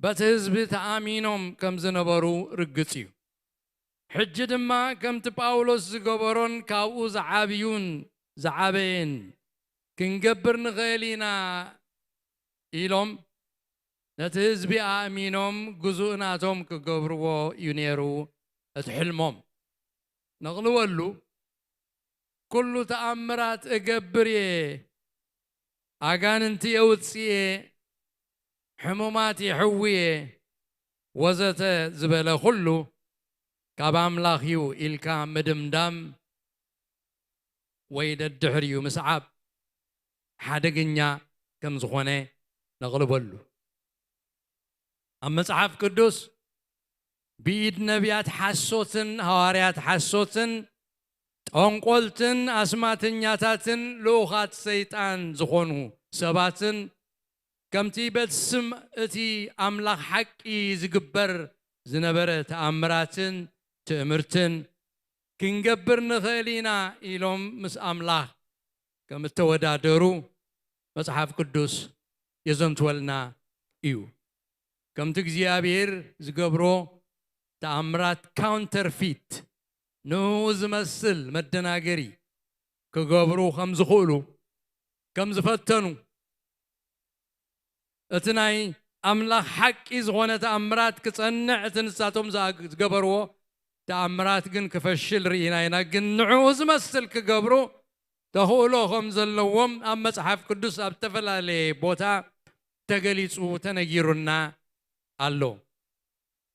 በቲ ህዝቢ ተኣሚኖም ከም ዝነበሩ ርግጽ እዩ። ሕጂ ድማ ከምቲ ጳውሎስ ዝገበሮን ካብኡ ዝዓብዩን ዝዓበየን ክንገብር ንኽእል ኢና ኢሎም ነቲ ህዝቢ ኣእሚኖም ግዙእ ናቶም ክገብርዎ እዩ ነይሩ እቲ ሕልሞም። ነቕልበሉ፣ "ኩሉ ተኣምራት እገብር እየ፣ ኣጋንንቲ የውጽእ እየ፣ ሕሙማት ይሕዊ እየ" ወዘተ ዝበለ ኩሉ ካብ ኣምላኽ እዩ ኢልካ ምድምዳም ወይ ደድሕሪኡ ምስዓብ ሓደገኛ ከም ዝኾነ ነቕልበሉ። ኣብ መጽሓፍ ቅዱስ ብኢድ ነቢያት ሓሶትን ሃዋርያት ሓሶትን ጠንቆልትን ኣስማተኛታትን ልኡኻት ሰይጣን ዝኾኑ ሰባትን ከምቲ በቲ ስም እቲ ኣምላኽ ሓቂ ዝግበር ዝነበረ ተኣምራትን ትእምርትን ክንገብር ንኽእል ኢና ኢሎም ምስ ኣምላኽ ከም እተወዳደሩ መጽሓፍ ቅዱስ የዘንትወልና እዩ። ከምቲ እግዚኣብሔር ዝገብሮ ተኣምራት ካውንተርፊት፣ ንኡ ዝመስል መደናገሪ ክገብሩ ከም ዝኽእሉ፣ ከም ዝፈተኑ፣ እቲ ናይ ኣምላኽ ሓቂ ዝኾነ ተኣምራት ክጸንዕ፣ እቲ ንሳቶም ዝኣ-፣ ዝገበርዎ ተኣምራት ግን ክፈሽል ርኢና ኢና። ግን ንዕኡ ዝመስል ክገብሩ ተኽእሎ ከም ዘለዎም ኣብ መጽሓፍ ቅዱስ ኣብ ዝተፈላለየ ቦታ ተገሊጹ ተነጊሩና ኣሎ።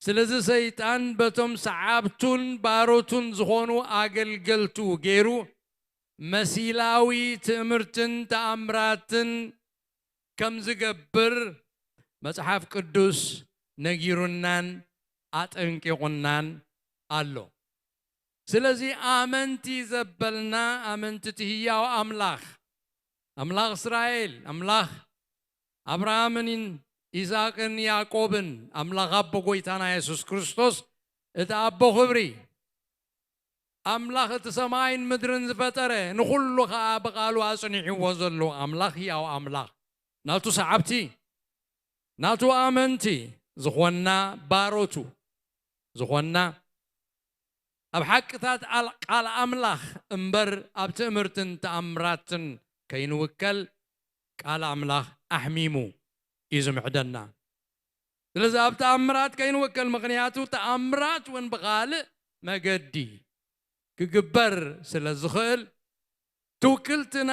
ስለዚ ሰይጣን በቶም ሰዓብቱን ባሮቱን ዝኾኑ ኣገልገልቱ ገይሩ መሲላዊ ትእምርትን ተኣምራትን ከም ዝገብር መጽሓፍ ቅዱስ ነጊሩናን ኣጠንቂቑናን ኣሎ። ስለዚ ኣመንቲ ዘበልና፣ ኣመንቲ እቲ ህያው ኣምላኽ፣ ኣምላኽ እስራኤል፣ ኣምላኽ ኣብርሃምን ይስሐቅን ያዕቆብን፣ ኣምላኽ ኣቦ ጐይታና የሱስ ክርስቶስ፣ እቲ ኣቦ ኽብሪ፣ ኣምላኽ እቲ ሰማይን ምድርን ዝፈጠረ፣ ንኹሉ ኸኣ ብቓሉ ኣጽኒዕዎ ዘሎ ኣምላኽ፣ ህያው ኣምላኽ፣ ናቱ ሰዓብቲ፣ ናቱ ኣመንቲ ዝኾንና ባሮቱ ዝኾንና ኣብ ሓቅታት ኣል- ቃል ኣምላኽ እምበር ኣብ ትእምርትን ተኣምራትን ከይንውከል ቃል ኣምላኽ ኣሕሚሙ እዩ ዝምዕደና። ስለዚ ኣብ ተኣምራት ከይንውከል፣ ምኽንያቱ ተኣምራት እውን ብኻልእ መገዲ ክግበር ስለ ዝኽእል፣ ትውክልትና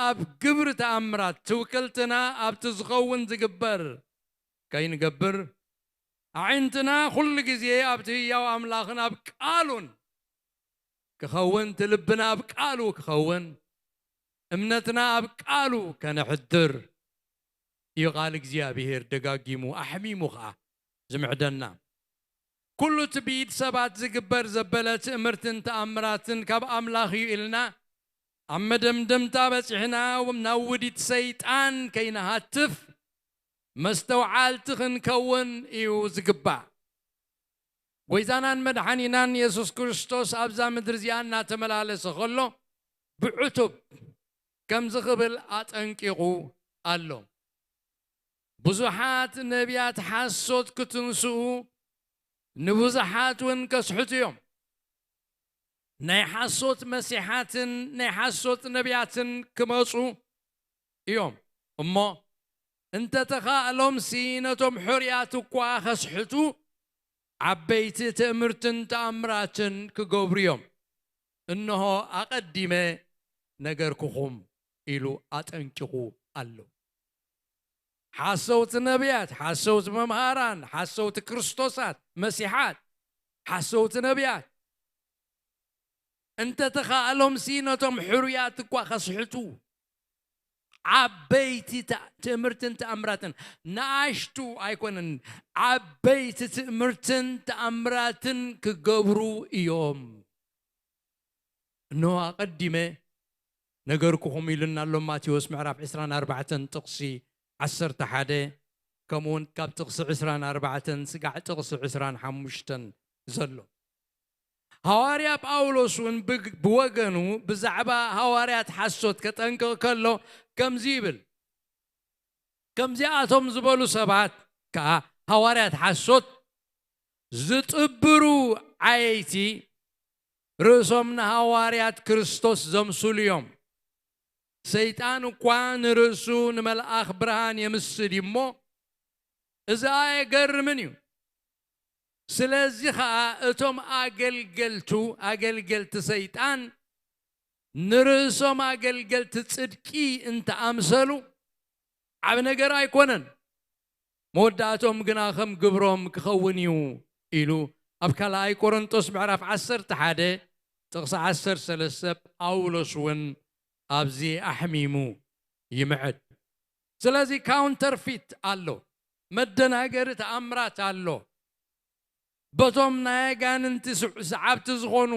ኣብ ግብሪ ተኣምራት፣ ትውክልትና ኣብቲ ዝኸውን ዝግበር ከይንገብር፣ ኣዒንትና ኩሉ ግዜ ኣብቲ ህያው ኣምላኽን ኣብ ቃሉን ክኸውን፣ እቲ ልብና ኣብ ቃሉ ክኸውን፣ እምነትና ኣብ ቃሉ ከነሕድር እዩ ቃል እግዚኣብሔር ደጋጊሙ ኣሕሚሙ ኸኣ ዝምዕደና። ኩሉ እቲ ብኢድ ሰባት ዝግበር ዘበለ ትእምርትን ተኣምራትን ካብ ኣምላኽ እዩ ኢልና ኣብ መደምደምታ በጺሕና ናብ ውዲት ሰይጣን ከይንሃትፍ መስተውዓልቲ ክንከውን እዩ ዝግባእ። ጎይታናን መድሓኒናን የሱስ ክርስቶስ ኣብዛ ምድሪ እዚኣ እናተመላለሰ ከሎ ብዕቱብ ከምዚ ክብል ኣጠንቂቑ ኣሎ። ብዙሓት ነቢያት ሓሶት ክትንስኡ ንብዙሓት እውን ከስሕቱ እዮም። ናይ ሓሶት መሲሓትን ናይ ሓሶት ነቢያትን ክመፁ እዮም እሞ፣ እንተተኻእሎምሲ ነቶም ሕሩያት እኳ ከስሕቱ ዓበይቲ ትእምርትን ተኣምራትን ክገብሩ እዮም። እንሆ ኣቐዲመ ነገርኩኹም ኢሉ ኣጠንቂቑ ኣሎ። ሓሰውቲ ነቢያት፣ ሓሰውቲ መምሃራን፣ ሓሰውቲ ክርስቶሳት፣ መሲሓት፣ ሓሰውቲ ነቢያት እንተተኻእሎምሲ ነቶም ሕሩያት እኳ ከስሕቱ ዓበይቲ ትእምርትን ተኣምራትን፣ ንኣሽቱ ኣይኮነን፣ ዓበይቲ ትእምርትን ተኣምራትን ክገብሩ እዮም። እንሆ ኣቐዲመ ነገርኩኹም ኢሉና ኣሎ። ማቴዎስ ምዕራፍ ዕስራን ኣርባዕተን ጥቕሲ ዓሰርተ ሓደ፣ ከምኡውን ካብ ጥቕሲ ዕስራን ኣርባዕተን ስጋዕ ጥቕሲ ዕስራን ሓሙሽተን ዘሎ። ሃዋርያ ጳውሎስ እውን ብግ- ብወገኑ ብዛዕባ ሃዋርያት ሓሶት ከጠንቅቕ ከሎ ከምዚ ይብል፣ ከምዚኣቶም ዝበሉ ሰባት ከኣ ሃዋርያት ሓሶት ዝጥብሩ ዓየይቲ ርእሶም ንሃዋርያት ክርስቶስ ዘምስሉ እዮም። ሰይጣን እኳ ንርእሱ ንመልኣኽ ብርሃን የምስል እዩ እሞ፣ እዚ ኣየገርምን እዩ። ስለዚ ኸኣ እቶም ኣገልገልቱ ኣገልገልቲ ሰይጣን ንርእሶም ኣገልገልቲ ጽድቂ እንተኣምሰሉ ዓብ ነገር ኣይኮነን። መወዳእቶም ግና ከም ግብሮም ክኸውን እዩ ኢሉ ኣብ ካልኣይ ቆሮንጦስ ምዕራፍ ዓሰርተ ሓደ ጥቕሲ ዓሰርተ ሰለስተ ጳውሎስ እውን ኣብዚ ኣሕሚሙ ይምዕድ። ስለዚ ካውንተርፊት ኣሎ፣ መደናገሪ ተኣምራት ኣሎ። በቶም ናይ ኣጋንንቲ ስዕ- ሰዓብቲ ዝኾኑ፣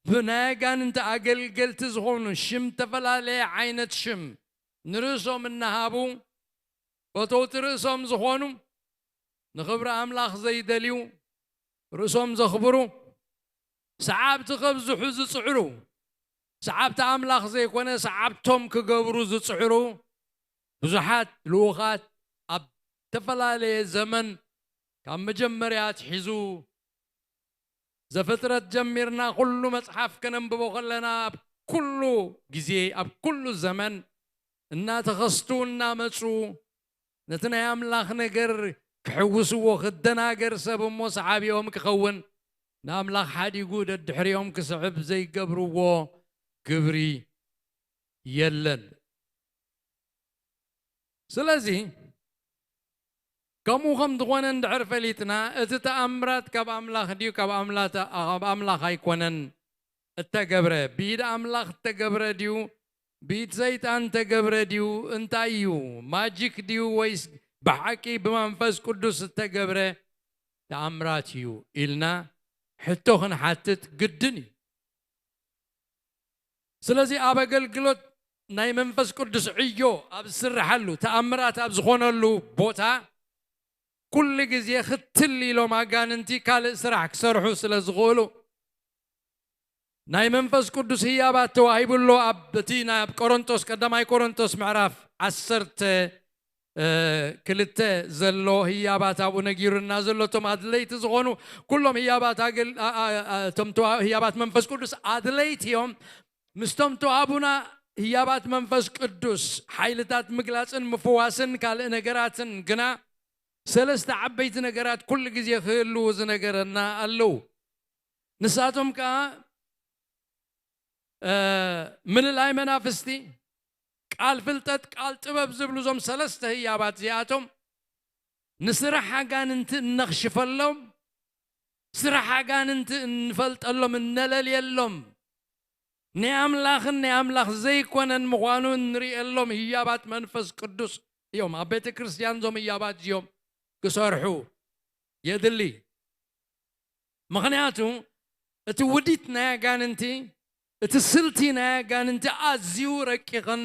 ብናይ ኣጋንንቲ ኣገልገልቲ ዝኾኑ ሽም፣ ዝተፈላለየ ዓይነት ሽም ንርእሶም እናሃቡ ፈተውቲ ርእሶም ዝኾኑ፣ ንኽብሪ ኣምላኽ ዘይደልዩ፣ ርእሶም ዘኽብሩ፣ ሰዓብቲ ከብዝሑ ዝጽዕሩ፣ ሰዓብቲ ኣምላኽ ዘይኮነ ሰዓብቶም ክገብሩ ዝጽዕሩ ብዙሓት ልኡኻት ኣብ ዝተፈላለየ ዘመን ካብ መጀመርያ ኣትሒዙ ዘፍጥረት ጀሚርና ኩሉ መጽሓፍ ከነንብቦ ከለና ኣብ ኩሉ ግዜ ኣብ ኩሉ ዘመን እናተኸስቱ እናመጹ ነቲ ናይ ኣምላኽ ነገር ክሕውስዎ ክደናገር ሰብ እሞ ሰዓቢኦም ክኸውን ንኣምላኽ ሓዲጉ ደድሕሪኦም ክስዕብ ዘይገብርዎ ግብሪ የለን። ስለዚ ከምኡ ከም ዝኾነ እንድሕር ፈሊጥና እቲ ተኣምራት ካብ ኣምላኽ ድዩ ካብ ኣምላኽ ኣይኮነን እተገብረ፣ ብኢድ ኣምላኽ እተገብረ ድዩ ብኢድ ሰይጣን እተገብረ ድዩ እንታይ እዩ ማጂክ ድዩ ወይስ ብሓቂ ብመንፈስ ቅዱስ እተገብረ ተኣምራት እዩ ኢልና ሕቶ ክንሓትት ግድን እዩ። ስለዚ ኣብ ኣገልግሎት ናይ መንፈስ ቅዱስ ዕዮ ኣብ ዝስርሓሉ ተኣምራት ኣብ ዝኾነሉ ቦታ ኩሉ ግዜ ክትል ኢሎም ኣጋንንቲ ካልእ ስራሕ ክሰርሑ ስለ ዝኽእሉ ናይ መንፈስ ቅዱስ ህያባት ተዋሂቡ ኣሎ። ኣብ እቲ ናብ ቆሮንቶስ ቀዳማይ ቆሮንቶስ ምዕራፍ ዓሰርተ ክልተ ዘሎ ህያባት ኣብኡ ነጊሩና ዘሎ፣ እቶም ኣድለይቲ ዝኾኑ ኩሎም ህያባት ኣገል-፣ ኣ-፣ ኣ-፣ ኣ-፣ እቶም ተዋ-፣ ህያባት መንፈስ ቅዱስ ኣድለይቲ እዮም። ምስቶም ተዋህቡና ህያባት መንፈስ ቅዱስ ሓይልታት ምግላጽን ምፍዋስን ካልእ ነገራትን ግና ሰለስተ ዓበይቲ ነገራት ኩሉ ግዜ ክህልዉ ዝነገረና ኣለዉ። ንሳቶም ከኣ፣ እ፣ ምልላይ መናፍስቲ፣ ቃል ፍልጠት፣ ቃል ጥበብ ዝብሉ እዞም ሰለስተ ህያባት እዚኣቶም ንስራሕ ኣጋንንቲ እነኽሽፈሎም፣ ስራሕ ኣጋንንቲ እንፈልጠሎም፣ እነለልየሎም፣ ናይ ኣምላኽን ናይ ኣምላኽ ዘይኮነን ምዃኑ እንርእየሎም ህያባት መንፈስ ቅዱስ እዮም። ኣብ ቤተ ክርስቲያን እዞም ህያባት እዚኦም ክሰርሑ የድሊ። ምኽንያቱ እቲ ውዲት ናይ ኣጋንንቲ፣ እቲ ስልቲ ናይ ኣጋንንቲ ኣዝዩ ረቂቕን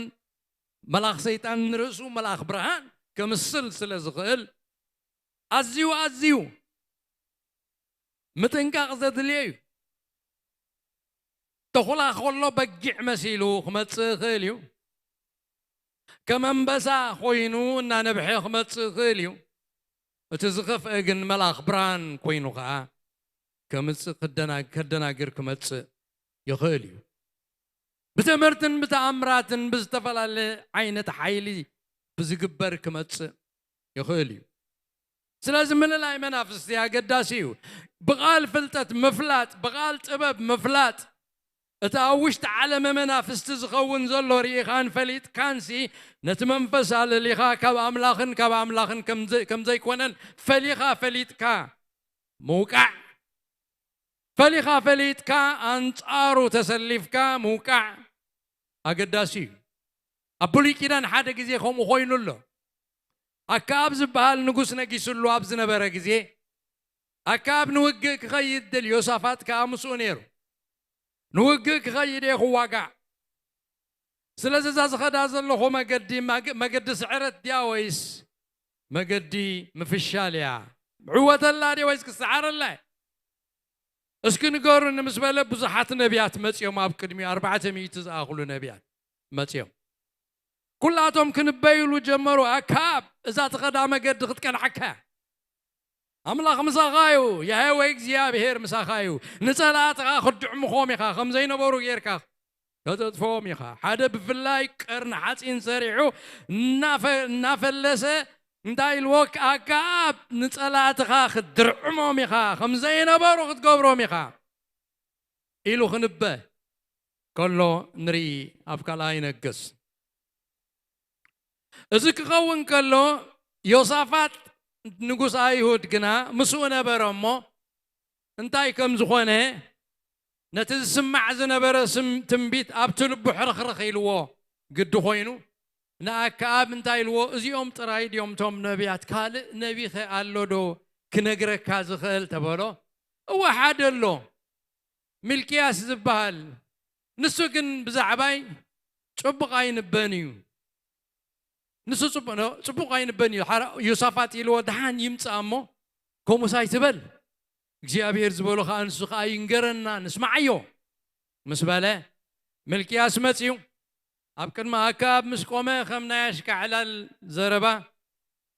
መልኣኽ ሰይጣን ንርእሱ መልኣኽ ብርሃን ከምስል ስለ ዝኽእል ኣዝዩ፣ ኣዝዩ ምጥንቃቕ ዘድልዮ እዩ። ተኹላ ከሎ በጊዕ መሲሉ ክመጽእ ይኽእል እዩ። ከም ኣንበሳ ኮይኑ እናነብሐ ክመጽእ ይኽእል እዩ። እቲ ዝኸፍአ ግን መልኣኽ ብርሃን ኮይኑ ኸኣ ከምጽእ ክደና-፣ ከደናግር ክመጽእ ይኽእል እዩ። ብትምህርትን ብተኣምራትን ብዝተፈላለየ ዓይነት ሓይሊ ብዝግበር ክመጽእ ይኽእል እዩ። ስለዚ ምልላይ መናፍስቲ ኣገዳሲ እዩ። ብቓል ፍልጠት ምፍላጥ፣ ብቓል ጥበብ ምፍላጥ፣ እቲ ኣብ ውሽጢ ዓለመ መናፍስቲ ዝኸውን ዘሎ ርኢኻን ፈሊጥካንሲ፣ ነቲ መንፈስ ኣለሊኻ ካብ ኣምላኽን ካብ ኣምላኽን ከም ዘ-፣ ከም ዘይኮነን ፈሊኻ ፈሊጥካ ምውቃዕ፣ ፈሊኻ ፈሊጥካ ኣንጻሩ ተሰሊፍካ ምውቃዕ ኣገዳሲ እዩ። ኣብ ብሉይ ኪዳን ሓደ ግዜ ከምኡ ኮይኑ ኣሎ። ኣከኣብ ዝበሃል ንጉስ ነጊስሉ ኣብ ዝነበረ ግዜ፣ ኣከኣብ ንውግእ ክኸይድ ደልዩ፣ ዮሳፋጥ ከኣ ምስኡ ነይሩ። ንውግእ ክኸይድ እየ ክዋጋእ። ስለዚ እዛ ዝኸዳ ዘለኹ መገዲ፣ መግ-፣ መገዲ ስዕረት ድያ ወይስ መገዲ ምፍሻል እያ? ዕወተላ ድየ ወይስ ክሰዓረላ እየ? እስኪ ንገሩኒ ምስ በለ፣ ብዙሓት ነቢያት መጺኦም ኣብ ቅድሚኡ፣ ኣርባዕተ ሚእቲ ዝኣኽሉ ነቢያት መጺኦም። ኩላቶም ክንበይሉ ጀመሩ። ኣከኣብ፣ እዛ ትኸዳ መገዲ ክትቀንዓካ እያ። ኣምላኽ ምሳኻ እዩ፣ ያህዌ እግዚኣብሄር ምሳኻ እዩ። ንጸላእትኻ ክትድዕምኾም ኢኻ፣ ከም ዘይነበሩ ጌርካ ከተጥፍኦም ኢኻ። ሓደ ብፍላይ ቀርኒ ሓጺን ሰሪሑ እናፈ-፣ እናፈለሰ እንታይ ኢልዎ? ኣከኣብ፣ ንጸላእትኻ ክትድርዕሞም ኢኻ፣ ከም ዘይነበሩ ክትገብሮም ኢኻ ኢሉ ክንበ ከሎ ንርኢ ኣብ ካልኣይ ነገስ። እዚ ክኸውን ከሎ ዮሳፋጥ ንጉስ ኣይሁድ ግና ምስኡ ነበረ እሞ እንታይ ከም ዝኾነ ነቲ ዝስማዕ ዝነበረ ስም ትንቢት ኣብቲ ልቡ ሕርኽርኽ ኢልዎ ግዲ ኮይኑ ንኣከኣብ እንታይ ኢልዎ? እዚኦም ጥራይ ድዮም እቶም ነቢያት? ካልእ ነቢኸ ኣሎ ዶ ክነግረካ ዝኽእል? ተበሎ። እወ ሓደ ኣሎ፣ ሚልክያስ ዝበሃል። ንሱ ግን ብዛዕባይ ጽቡቕ ኣይንበን እዩ። ንሱ ጽቡቕ ነ-፣ ጽቡቕ ኣይንበን እዩ። ሓራ-፣ ዮሳፋጥ ኢልዎ፣ ደሓን ይምጻእ እሞ፣ ከምኡስ ኣይትበል። እግዚኣብሔር ዝበሎ ኸኣ ንሱ ኸኣ ይንገረና፣ ንስማዓዮ። ምስ በለ፣ ሚልክያስ መጺኡ፣ ኣብ ቅድሚ ኣከኣብ ምስ ቆመ፣ ከም ናይ ኣሽካዕላል ዘረባ፣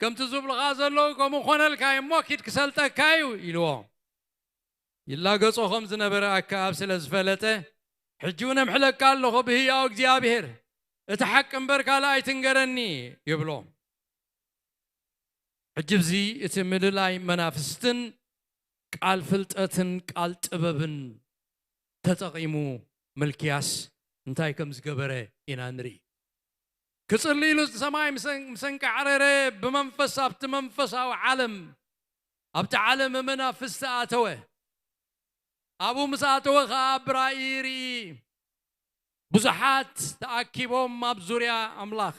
ከምቲ ዝብሉኻ ዘለዉ ከምኡ ኾነልካ እዩ እሞ፣ ኪድ ክሰልጠካ እዩ፣ ኢልዎ። ይላገጾ ከም ዝነበረ ኣከኣብ ስለ ዝፈለጠ፣ ሕጂ እውን እምሕለካ ኣለኹ ብህያው እግዚኣብሔር፣ እቲ ሓቂ እምበር ካልእ ኣይትንገረኒ፣ ይብሎ። ሕጂ እዚ እቲ ምልላይ መናፍስትን ቃል ፍልጠትን ቃል ጥበብን ተጠቒሙ ምልክያስ እንታይ ከም ዝገበረ ኢና ንርኢ። ክጽሊ ኢሉ ሰማይ ምስ፣ ምስ ኣንቃዕረረ ብመንፈስ ኣብቲ መንፈሳዊ ዓለም፣ ኣብቲ ዓለም መናፍስቲ ኣተወ። ኣብኡ ምስ ኣተወ ኸኣ ብራእይ ርኢ ብዙሓት ተኣኪቦም ኣብ ዙርያ ኣምላኽ።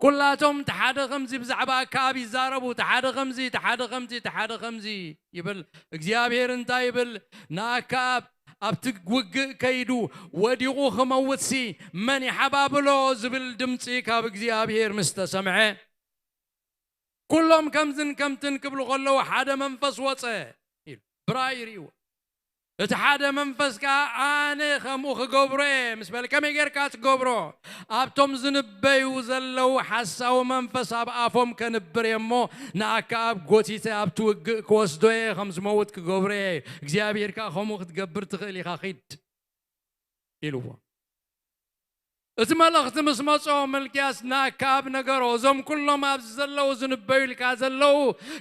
ኩላቶም እቲ ሓደ ከምዚ ብዛዕባ ኣከኣብ ይዛረቡ፣ እቲ ሓደ ከምዚ፣ እቲ ሓደ ከምዚ፣ እቲ ሓደ ከምዚ ይብል። እግዚኣብሔር እንታይ ይብል? ንኣከኣብ ኣብቲ ውግእ ከይዱ ወዲቑ ክመውትሲ መን ይሓባብሎ ዝብል ድምፂ ካብ እግዚኣብሔር ምስ ተሰምዐ፣ ኩሎም ከምዝን ከምትን ክብሉ ከለዉ ሓደ መንፈስ ወፀ ኢሉ ብራእይ ይርእይዎ። እቲ ሓደ መንፈስ ከኣ ኣነ ከምኡ ክገብሮ እየ ምስ በለ፣ ከመይ ጌርካ ትገብሮ? ኣብቶም ዝንበዩ ዘለዉ ሓሳዊ መንፈስ ኣብ ኣፎም ከንብር እየ እሞ፣ ንኣከኣብ ጎቲተ ኣብቲ ውግእ ክወስዶ እየ፣ ከም ዝመውት ክገብሮ እየ። እግዚኣብሔር ከኣ ከምኡ ክትገብር ትኽእል ኢኻ፣ ኺድ ኢልዎ። እቲ መልእኽቲ ምስ መጾ፣ መልክያስ ንኣከኣብ ነገሮ፣ እዞም ኩሎም ኣብዚ ዘለዉ ዝንበዩልካ ዘለዉ፣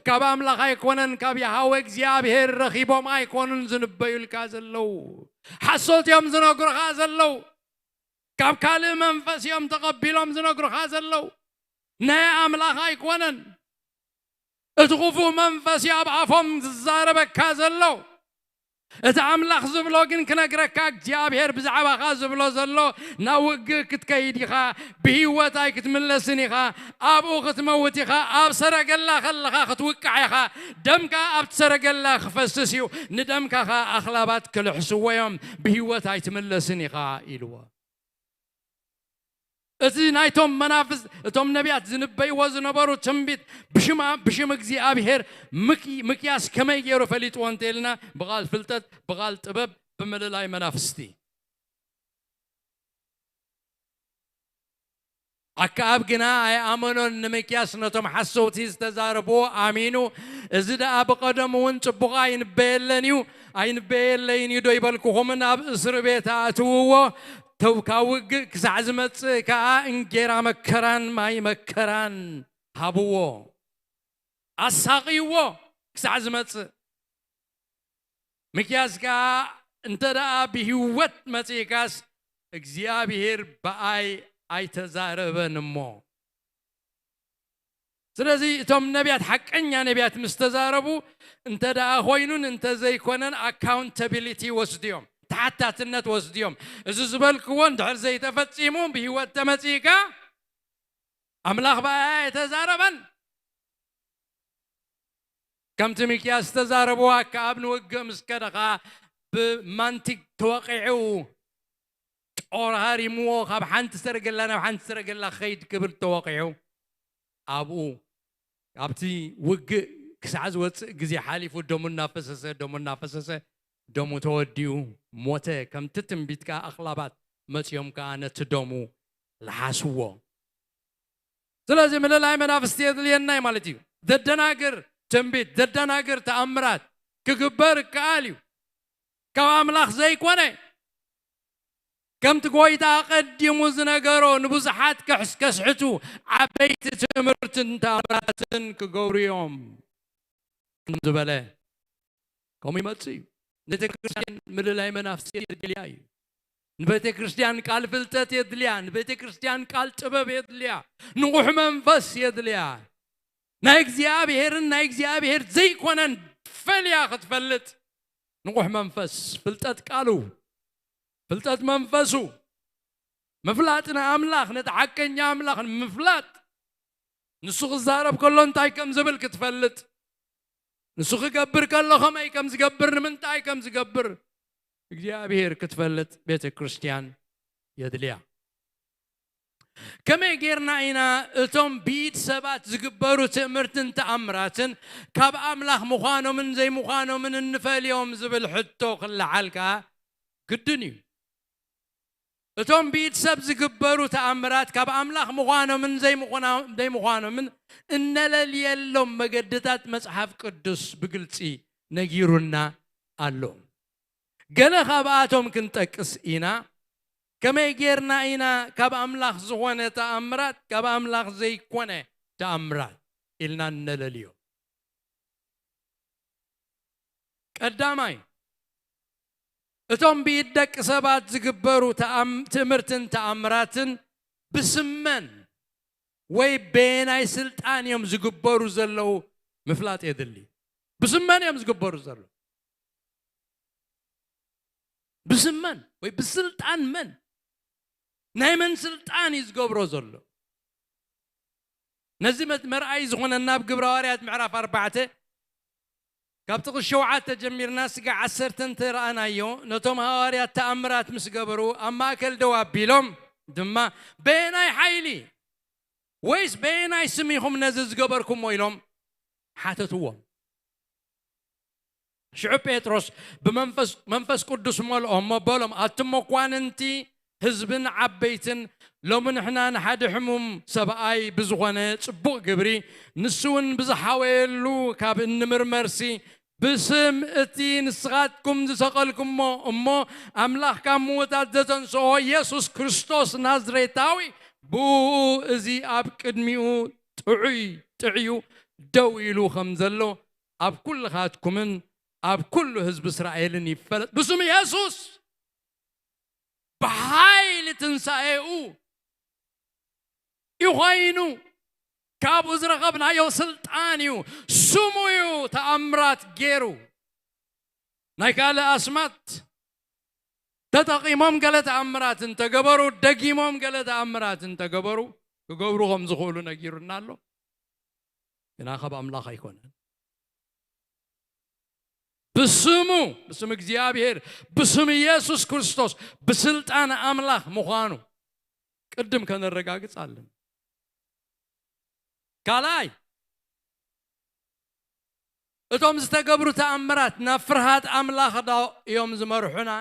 ካብ ኣምላኽ ኣይኮነን፣ ካብ ያሃወ እግዚኣብሔር ረኺቦም ኣይኮኑን ዝንበዩልካ ዘለዉ። ሓሶት እዮም ዝነግሩኻ ዘለዉ። ካብ ካልእ መንፈስ እዮም ተቐቢሎም ዝነግሩኻ ዘለዉ። ናይ ኣምላኽ ኣይኮነን። እቲ ክፉእ መንፈስ እዩ ኣብ ኣፎም ዝዛረበካ ዘሎ። እቲ ኣምላኽ ዝብሎ ግን ክነግረካ፣ እግዚኣብሔር ብዛዕባኻ ዝብሎ ዘሎ፣ ናብ ውግእ ክትከይድ ኢኻ፣ ብህይወት ኣይክትምለስን ኢኻ፣ ኣብኡ ክትመውት ኢኻ፣ ኣብ ሰረገላ ከለኻ ክትውቃዕ ኢኻ፣ ደምካ ኣብቲ ሰረገላ ክፈስስ እዩ፣ ንደምካ ኸኣ ኣኽላባት ክልሕስዎ እዮም፣ ብህይወት ኣይትምለስን ኢኻ ኢልዎ። እቲ ናይቶም መናፍስት፣ እቶም ነቢያት ዝንበይዎ ዝነበሩ ትንቢት ብሽም፣ ብሽም እግዚኣብሔር ምክ-፣ ምክያስ ከመይ ገይሩ ፈሊጥዎ እንተ ኢልና፣ ብቓል ፍልጠት፣ ብቓል ጥበብ፣ ብምልላይ መናፍስቲ። ኣከኣብ ግና ኣይኣመኖን፣ ንምክያስ ነቶም ሓሰውቲ ዝተዛረብዎ ኣሚኑ። እዚ ደኣ ብቐደሙ እውን ጽቡቕ ኣይንበየለን እዩ፣ ኣይንበየለይን እዩ ዶ ይበልኩኹምን? ኣብ እስሪ ቤት ኣእትውዎ፣ ተው-፣ ካብ ውግእ ክሳዕ ዝመጽእ ከኣ እንጌራ መከራን ማይ መከራን ሃብዎ፣ ኣሳቕይዎ ክሳዕ ዝመጽእ። ምክያስ ከኣ እንተ ደኣ ብህይወት መጺእካስ፣ እግዚኣብሔር ብኣይ ኣይተዛረበን እሞ። ስለዚ እቶም ነቢያት፣ ሓቀኛ ነቢያት ምስ ተዛረቡ፣ እንተ ደኣ ኮይኑን እንተ ዘይኮነን ኣካውንታቢሊቲ ወስድዮም፣ ተሓታትነት ወስድዮም። እዚ ዝበልክዎ እንድሕር ዘይተፈጺሙ ብህይወት ተመጺእካ፣ ኣምላኽ ብኣይ ኣይተዛረበን። ከምቲ ሚክያስ ዝተዛረብዎ፣ ኣከኣብ ንውግእ ምስ ከደ ኸኣ ብማንቲግ ተወቒዑ፣ ጦር ሃሪምዎ፣ ካብ ሓንቲ ሰረገላ ናብ ሓንቲ ሰረገላ ክኸይድ ክብል ተወቒዑ፣ ኣብኡ ኣብቲ ውግእ ክሳዕ ዝወጽእ ግዜ ሓሊፉ፣ ደሙ እናፈሰሰ፣ ደሙ እናፈሰሰ፣ ደሙ ተወዲኡ ሞተ። ከምቲ ትንቢት ከኣ ኣኽላባት መጺኦም ከኣ ነቲ ደሙ ለሓስዎ። ስለዚ ምልላይ መናፍስቲ የድልየና እዩ ማለት እዩ። ዘደናግር ትንቢት፣ ዘደናግር ተኣምራት ክግበር ይከኣል እዩ። ካብ ኣምላኽ ዘይኮነ፣ ከምቲ ጐይታ ኣቐዲሙ ዝነገሮ፣ ንብዙሓት ከሕስ-፣ ከስሕቱ ዓበይቲ ትእምርትን ተኣምራትን ክገብሩ እዮም ከም ዝበለ፣ ከምኡ ይመጽእ እዩ። ንቤተ ክርስቲያን ምልላይ መናፍስቲ የድልያ እዩ። ንቤተ ክርስቲያን ቃል ፍልጠት የድልያ፣ ንቤተ ክርስቲያን ቃል ጥበብ የድልያ፣ ንቑሕ መንፈስ የድልያ። ናይ እግዚኣብሔርን ናይ እግዚኣብሔር ዘይኮነን ፈልያ ክትፈልጥ፣ ንቑሕ መንፈስ፣ ፍልጠት ቃሉ፣ ፍልጠት መንፈሱ፣ ምፍላጥ ንኣምላኽ፣ ነቲ ሓቀኛ ኣምላኽ ምፍላጥ፣ ንሱ ክዛረብ ከሎ እንታይ ከም ዝብል ክትፈልጥ፣ ንሱ ክገብር ከሎ ከመይ ከም ዝገብር፣ ንምንታይ ከም ዝገብር እግዚኣብሔር ክትፈልጥ ቤተ ክርስቲያን የድልያ። ከመይ ጌርና ኢና እቶም ብኢድ ሰባት ዝግበሩ ትእምርትን ተኣምራትን ካብ ኣምላኽ ምዃኖምን ዘይምዃኖምን እንፈልዮም ዝብል ሕቶ ክለዓል ከኣ ግድን እዩ። እቶም ብኢድ ሰብ ዝግበሩ ተኣምራት ካብ ኣምላኽ ምዃኖምን ዘይምዃና-፣ ዘይምዃኖምን እነለልየሎም መገድታት መጽሓፍ ቅዱስ ብግልጺ ነጊሩና ኣሎ። ገለ ካብኣቶም ክንጠቅስ ኢና። ከመይ ጌርና ኢና ካብ ኣምላኽ ዝኾነ ተኣምራት ካብ ኣምላኽ ዘይኮነ ተኣምራት ኢልና እነለልዮ? ቀዳማይ፣ እቶም ብኢድ ደቂ ሰባት ዝግበሩ ተኣም-፣ ትእምርትን ተኣምራትን ብስም መን ወይ በየናይ ስልጣን እዮም ዝግበሩ ዘለዉ ምፍላጥ የድሊ። ብስም መን እዮም ዝግበሩ ዘለዉ? ብስም መን ወይ ብስልጣን መን? ናይ መን ስልጣን እዩ ዝገብሮ ዘሎ? ነዚ መት-፣ መርኣይ ዝኾነና ኣብ ግብረ ሃዋርያት ምዕራፍ ኣርባዕተ ካብ ጥቕሲ ሸውዓተ ጀሚርና ስጋዕ ዓሰርተ እንተ ረኣናዮ፣ ነቶም ሃዋርያት ተኣምራት ምስ ገበሩ፣ ኣብ ማእከል ደው ኣቢሎም ድማ፣ "በየናይ ሓይሊ ወይስ በየናይ ስም ኢኹም ነዚ ዝገበርኩሞ?" ኢሎም ሓተትዎም። ሽዑ ጴጥሮስ ብመንፈስ መንፈስ ቅዱስ መልኦም እሞ በሎም፣ ኣቱም መኳንንቲ ህዝብን ዓበይትን፣ ሎሚ ንሕና ንሓደ ሕሙም ሰብኣይ ብዝኾነ ጽቡቕ ግብሪ፣ ንሱ እውን ብዝሓወየሉ ካብ እንምርመርሲ፣ ብስም እቲ ንስኻትኩም ዝሰቐልኩሞ እሞ ኣምላኽ ካብ ምዉታት ዘተንስኦ የሱስ ክርስቶስ ናዝሬታዊ፣ ብኡ እዚ ኣብ ቅድሚኡ ጥዑይ ጥዕዩ ደው ኢሉ ከም ዘሎ ኣብ ኩልኻትኩምን ኣብ ኩሉ ህዝቢ እስራኤልን ይፈለጥ። ብስም የሱስ ብሓይሊ ትንሳኤኡ እዩ ኮይኑ። ካብኡ ዝረኸብናዮ ስልጣን እዩ። ስሙ እዩ ተኣምራት ገይሩ። ናይ ካልእ ኣስማት ተጠቒሞም ገለ ተኣምራት እንተገበሩ፣ ደጊሞም ገለ ተኣምራት እንተገበሩ፣ ክገብሩ ከም ዝኽእሉ ነጊሩና ኣሎ። ግና ካብ ኣምላኽ ኣይኮነን። ብስሙ፣ ብስም እግዚኣብሔር፣ ብስም ኢየሱስ ክርስቶስ፣ ብስልጣን ኣምላኽ ምዃኑ ቅድም ከነረጋግጽ ኣለና። ካልኣይ፣ እቶም ዝተገብሩ ተኣምራት ናብ ፍርሃት ኣምላኽ ዶ እዮም ዝመርሑና?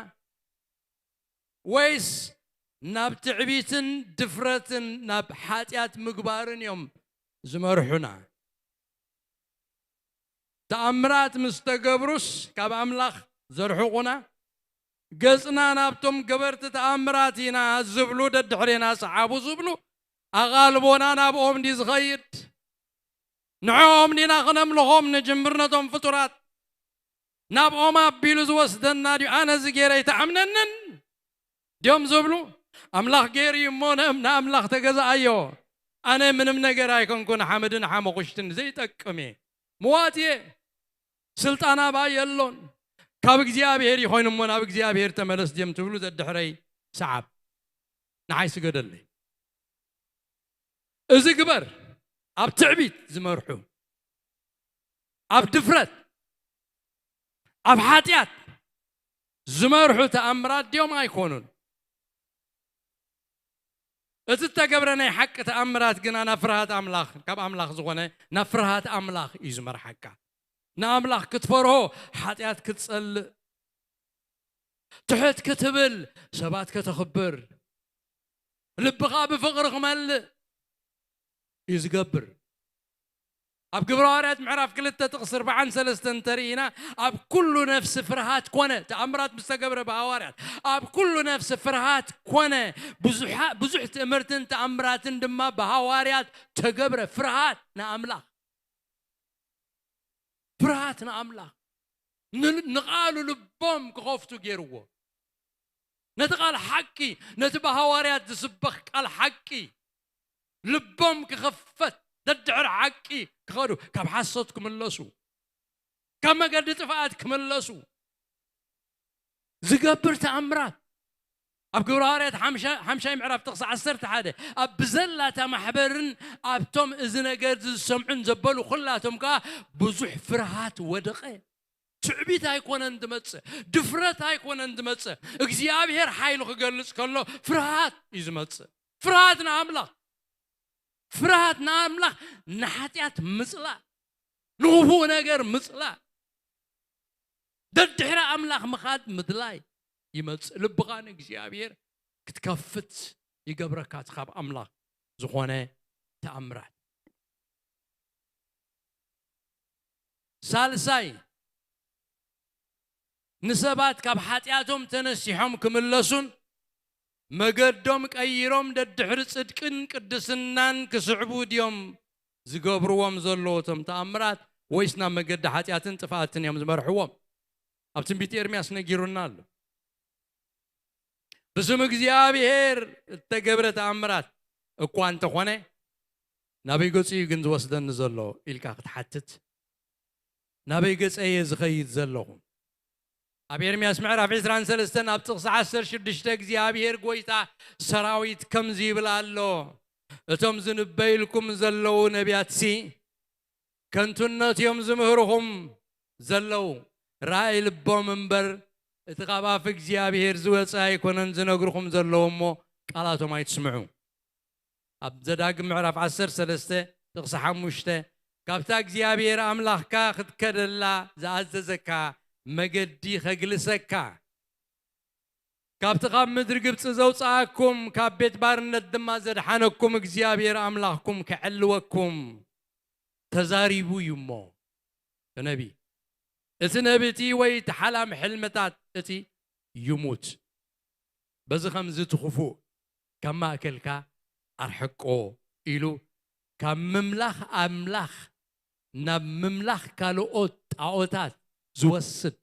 ወይስ ናብ ትዕቢትን ድፍረትን ናብ ሓጢኣት ምግባርን እዮም ዝመርሑና? ተኣምራት ምስ ተገብሩስ ካብ ኣምላኽ ዘርሕቑና? ገጽና ናብቶም ገበርቲ ተኣምራት ኢና ዝብሉ ደድሕሬና ሰሓቡ ዝብሉ ኣቓልቦና ናብኦም ድዩ ዝኸይድ? ንዕኦም ዲና ክነምልኾም ንጅምር ነቶም ፍጡራት? ናብኦም ኣቢሉ ዝወስደና ድዩ? ኣነ እዚ ገይረ ኣይትኣምነንን ድዮም ዝብሉ? ኣምላኽ ገይሩ እዩ እሞ ነ- ንኣምላኽ ተገዛኣዮ። ኣነ ምንም ነገር ኣይኮንኩን፣ ሓመድን ሓመኹሽትን ዘይጠቅም እየ፣ ምዋት እየ፣ ስልጣን ኣባይ የሎን፣ ካብ እግዚኣብሔር ይኾይኑ እሞ ናብ እግዚኣብሔር ተመለስ ድዮም ትብሉ? ዘድሕረይ ሰዓብ ንዓይ ስገደለይ። እዚ ግበር፣ ኣብ ትዕቢት ዝመርሑ፣ ኣብ ድፍረት፣ ኣብ ሓጢኣት ዝመርሑ ተኣምራት ድዮም ኣይኮኑን? እቲ እተገብረ ናይ ሓቂ ተኣምራት ግና ናብ ፍርሃት ኣምላኽ፣ ካብ ኣምላኽ ዝኾነ ናብ ፍርሃት ኣምላኽ እዩ ዝመርሓካ። ንኣምላኽ ክትፈርሆ ሓጢኣት ክትጸልእ፣ ትሕት ክትብል ሰባት ከተኽብር፣ ልብኻ ብፍቕሪ ክመልእ እዩ ዝገብር። ኣብ ግብረ ሃዋርያት ምዕራፍ ክልተ ጥቕሲ ኣርባዓን ሰለስተን እንተርኢና፣ ኣብ ኩሉ ነፍሲ ፍርሃት ኮነ፣ ተኣምራት ምስ ተገብረ ብሃዋርያት፣ ኣብ ኩሉ ነፍሲ ፍርሃት ኮነ፣ ብዙሓ- ብዙሕ ትእምርትን ተኣምራትን ድማ ብሃዋርያት ተገብረ። ፍርሃት ንኣምላኽ፣ ፍርሃት ንኣምላኽ፣ ን- ንቓሉ ልቦም ክኸፍቱ ገይርዎ። ነቲ ቃል ሓቂ፣ ነቲ ብሃዋርያት ዝስበኽ ቃል ሓቂ ልቦም ክኸፈት፣ ደድሕሪ ሓቂ ክኸዱ፣ ካብ ሓሶት ክምለሱ፣ ካብ መገዲ ጥፍኣት ክምለሱ ዝገብር ተኣምራት። ኣብ ግብረ ሃዋርያት ሓምሻ- ሓምሻይ ምዕራፍ ጥቕሲ ዓሰርተ ሓደ፣ ኣብ ብዘላታ ማሕበርን ኣብቶም እዚ ነገር ዝሰምዑን ዘበሉ ኩላቶም ከኣ ብዙሕ ፍርሃት ወደቐ። ትዕቢት ኣይኮነን ዝመጽእ፣ ድፍረት ኣይኮነን ዝመጽእ። እግዚኣብሔር ሓይሉ ክገልጽ ከሎ ፍርሃት እዩ ዝመጽእ። ፍርሃት ንኣምላኽ፣ ፍርሃት ንኣምላኽ፣ ንሓጢኣት ምጽላእ፣ ንኽፉእ ነገር ምጽላእ፣ ደድሕሪ ኣምላኽ ምኻድ ምድላይ ይመጽእ። ልብኻ ንእግዚኣብሔር ክትከፍት ይገብረካ፣ እቲ ካብ ኣምላኽ ዝኾነ ተኣምራት። ሳልሳይ፣ ንሰባት ካብ ሓጢኣቶም ተነሲሖም ክምለሱን መገዶም ቀይሮም ደድሕሪ ጽድቅን ቅድስናን ክስዕቡ ድዮም ዝገብርዎም ዘለዉ እቶም ተኣምራት፣ ወይስ ናብ መገዲ ሓጢኣትን ጥፍኣትን እዮም ዝመርሕዎም? ኣብ ትንቢት ኤርምያስ ነጊሩና ኣሎ። ብስም እግዚኣብሔር እተገብረ ተኣምራት እኳ እንተኾነ፣ ናበይ ገጹ እዩ ግን ዝወስደኒ ዘሎ ኢልካ ክትሓትት፣ ናበይ ገጸ እየ ዝኸይድ ዘለኹ? ኣብ ኤርምያስ ምዕራፍ ዕስራን ሰለስተን ኣብ ጥቕሲ ዓሰርተ ሽዱሽተ እግዚኣብሔር ጐይታ ሰራዊት ከምዚ ይብል ኣሎ፣ እቶም ዝንበይልኩም ዘለዉ ነቢያትሲ ከንቱነት እዮም ዝምህርኹም ዘለዉ። ራእይ ልቦም እምበር፣ እቲ ካብ ኣፍ እግዚኣብሔር ዝወጸ ኣይኮነን ዝነግርኹም ዘለዉ እሞ፣ ቃላቶም ኣይትስምዑ። ኣብ ዘዳግም ምዕራፍ ዓሰርተ ሰለስተ ጥቕሲ ሓሙሽተ፣ ካብታ እግዚኣብሔር ኣምላኽካ ክትከደላ ዝኣዘዘካ መገዲ ኸግልሰካ፣ ካብቲ ካብ ምድሪ ግብጺ ዘውጽኣኩም፣ ካብ ቤት ባርነት ድማ ዘድሓነኩም እግዚኣብሔር ኣምላኽኩም ክዕልወኩም ተዛሪቡ እዩ እሞ፣ እቲ ነቢ፣ እቲ ነቢ እቲ ወይ እቲ ሓላም ሕልምታት እቲ ይሙት። በዚ ኸምዚ እቲ ኽፉእ ካብ ማእከልካ ኣርሕቆ ኢሉ፣ ካብ ምምላኽ ኣምላኽ ናብ ምምላኽ ካልኦት ጣኦታት ዝወስድ፣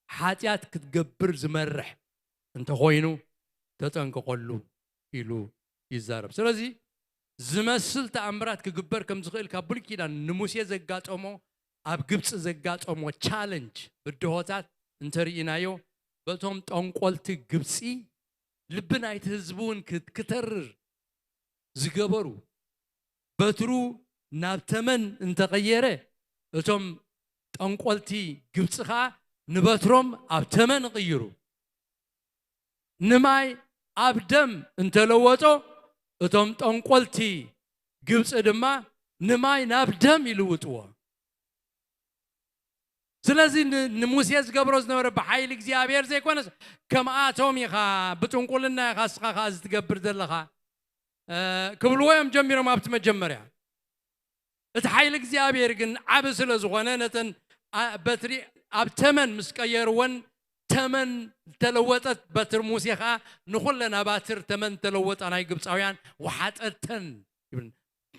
ሓጢኣት ክትገብር ዝመርሕ እንተኾይኑ፣ ተጠንቀቐሉ ኢሉ ይዛረብ። ስለዚ ዝመስል ተኣምራት ክግበር ከም ዝኽእል ካብ ብሉይ ኪዳን ንሙሴ ዘጋጠሞ፣ ኣብ ግብፂ ዘጋጠሞ ቻለንጅ፣ ብድሆታት እንተርኢናዮ፣ በቶም ጠንቆልቲ ግብፂ ልቢ ናይቲ ህዝቢ እውን ክት-፣ ክተርር ዝገበሩ፣ በትሩ ናብ ተመን እንተቐየረ፣ እቶም ጠንቆልቲ ግብፂ ኸዓ ንበትሮም ኣብ ተመን ይቕይሩ። ንማይ ኣብ ደም እንተለወጦ፣ እቶም ጠንቆልቲ ግብፂ ድማ ንማይ ናብ ደም ይልውጥዎ። ስለዚ ን-፣ ንሙሴ ዝገብሮ ዝነበረ ብሓይሊ እግዚኣብሔር ዘይኮነስ፣ ከምኣቶም ኢኻ፣ ብጥንቁልና ኢኻ እስኻ ኸኣ እዚ ትገብር ዘለኻ፣ እ፣ ክብልዎ እዮም ጀሚሮም ኣብቲ መጀመርያ። እቲ ሓይሊ እግዚኣብሔር ግን ዓቢ ስለ ዝኾነ፣ ነተን፣ ኣ-፣ በትሪ ኣብ ተመን ምስ ቀየርወን፣ ተመን ተለወጠት በትር ሙሴ ኸኣ፣ ንኹለን ኣባትር ተመን ተለወጣ ናይ ግብፃውያን ወሓጠተን ይብል።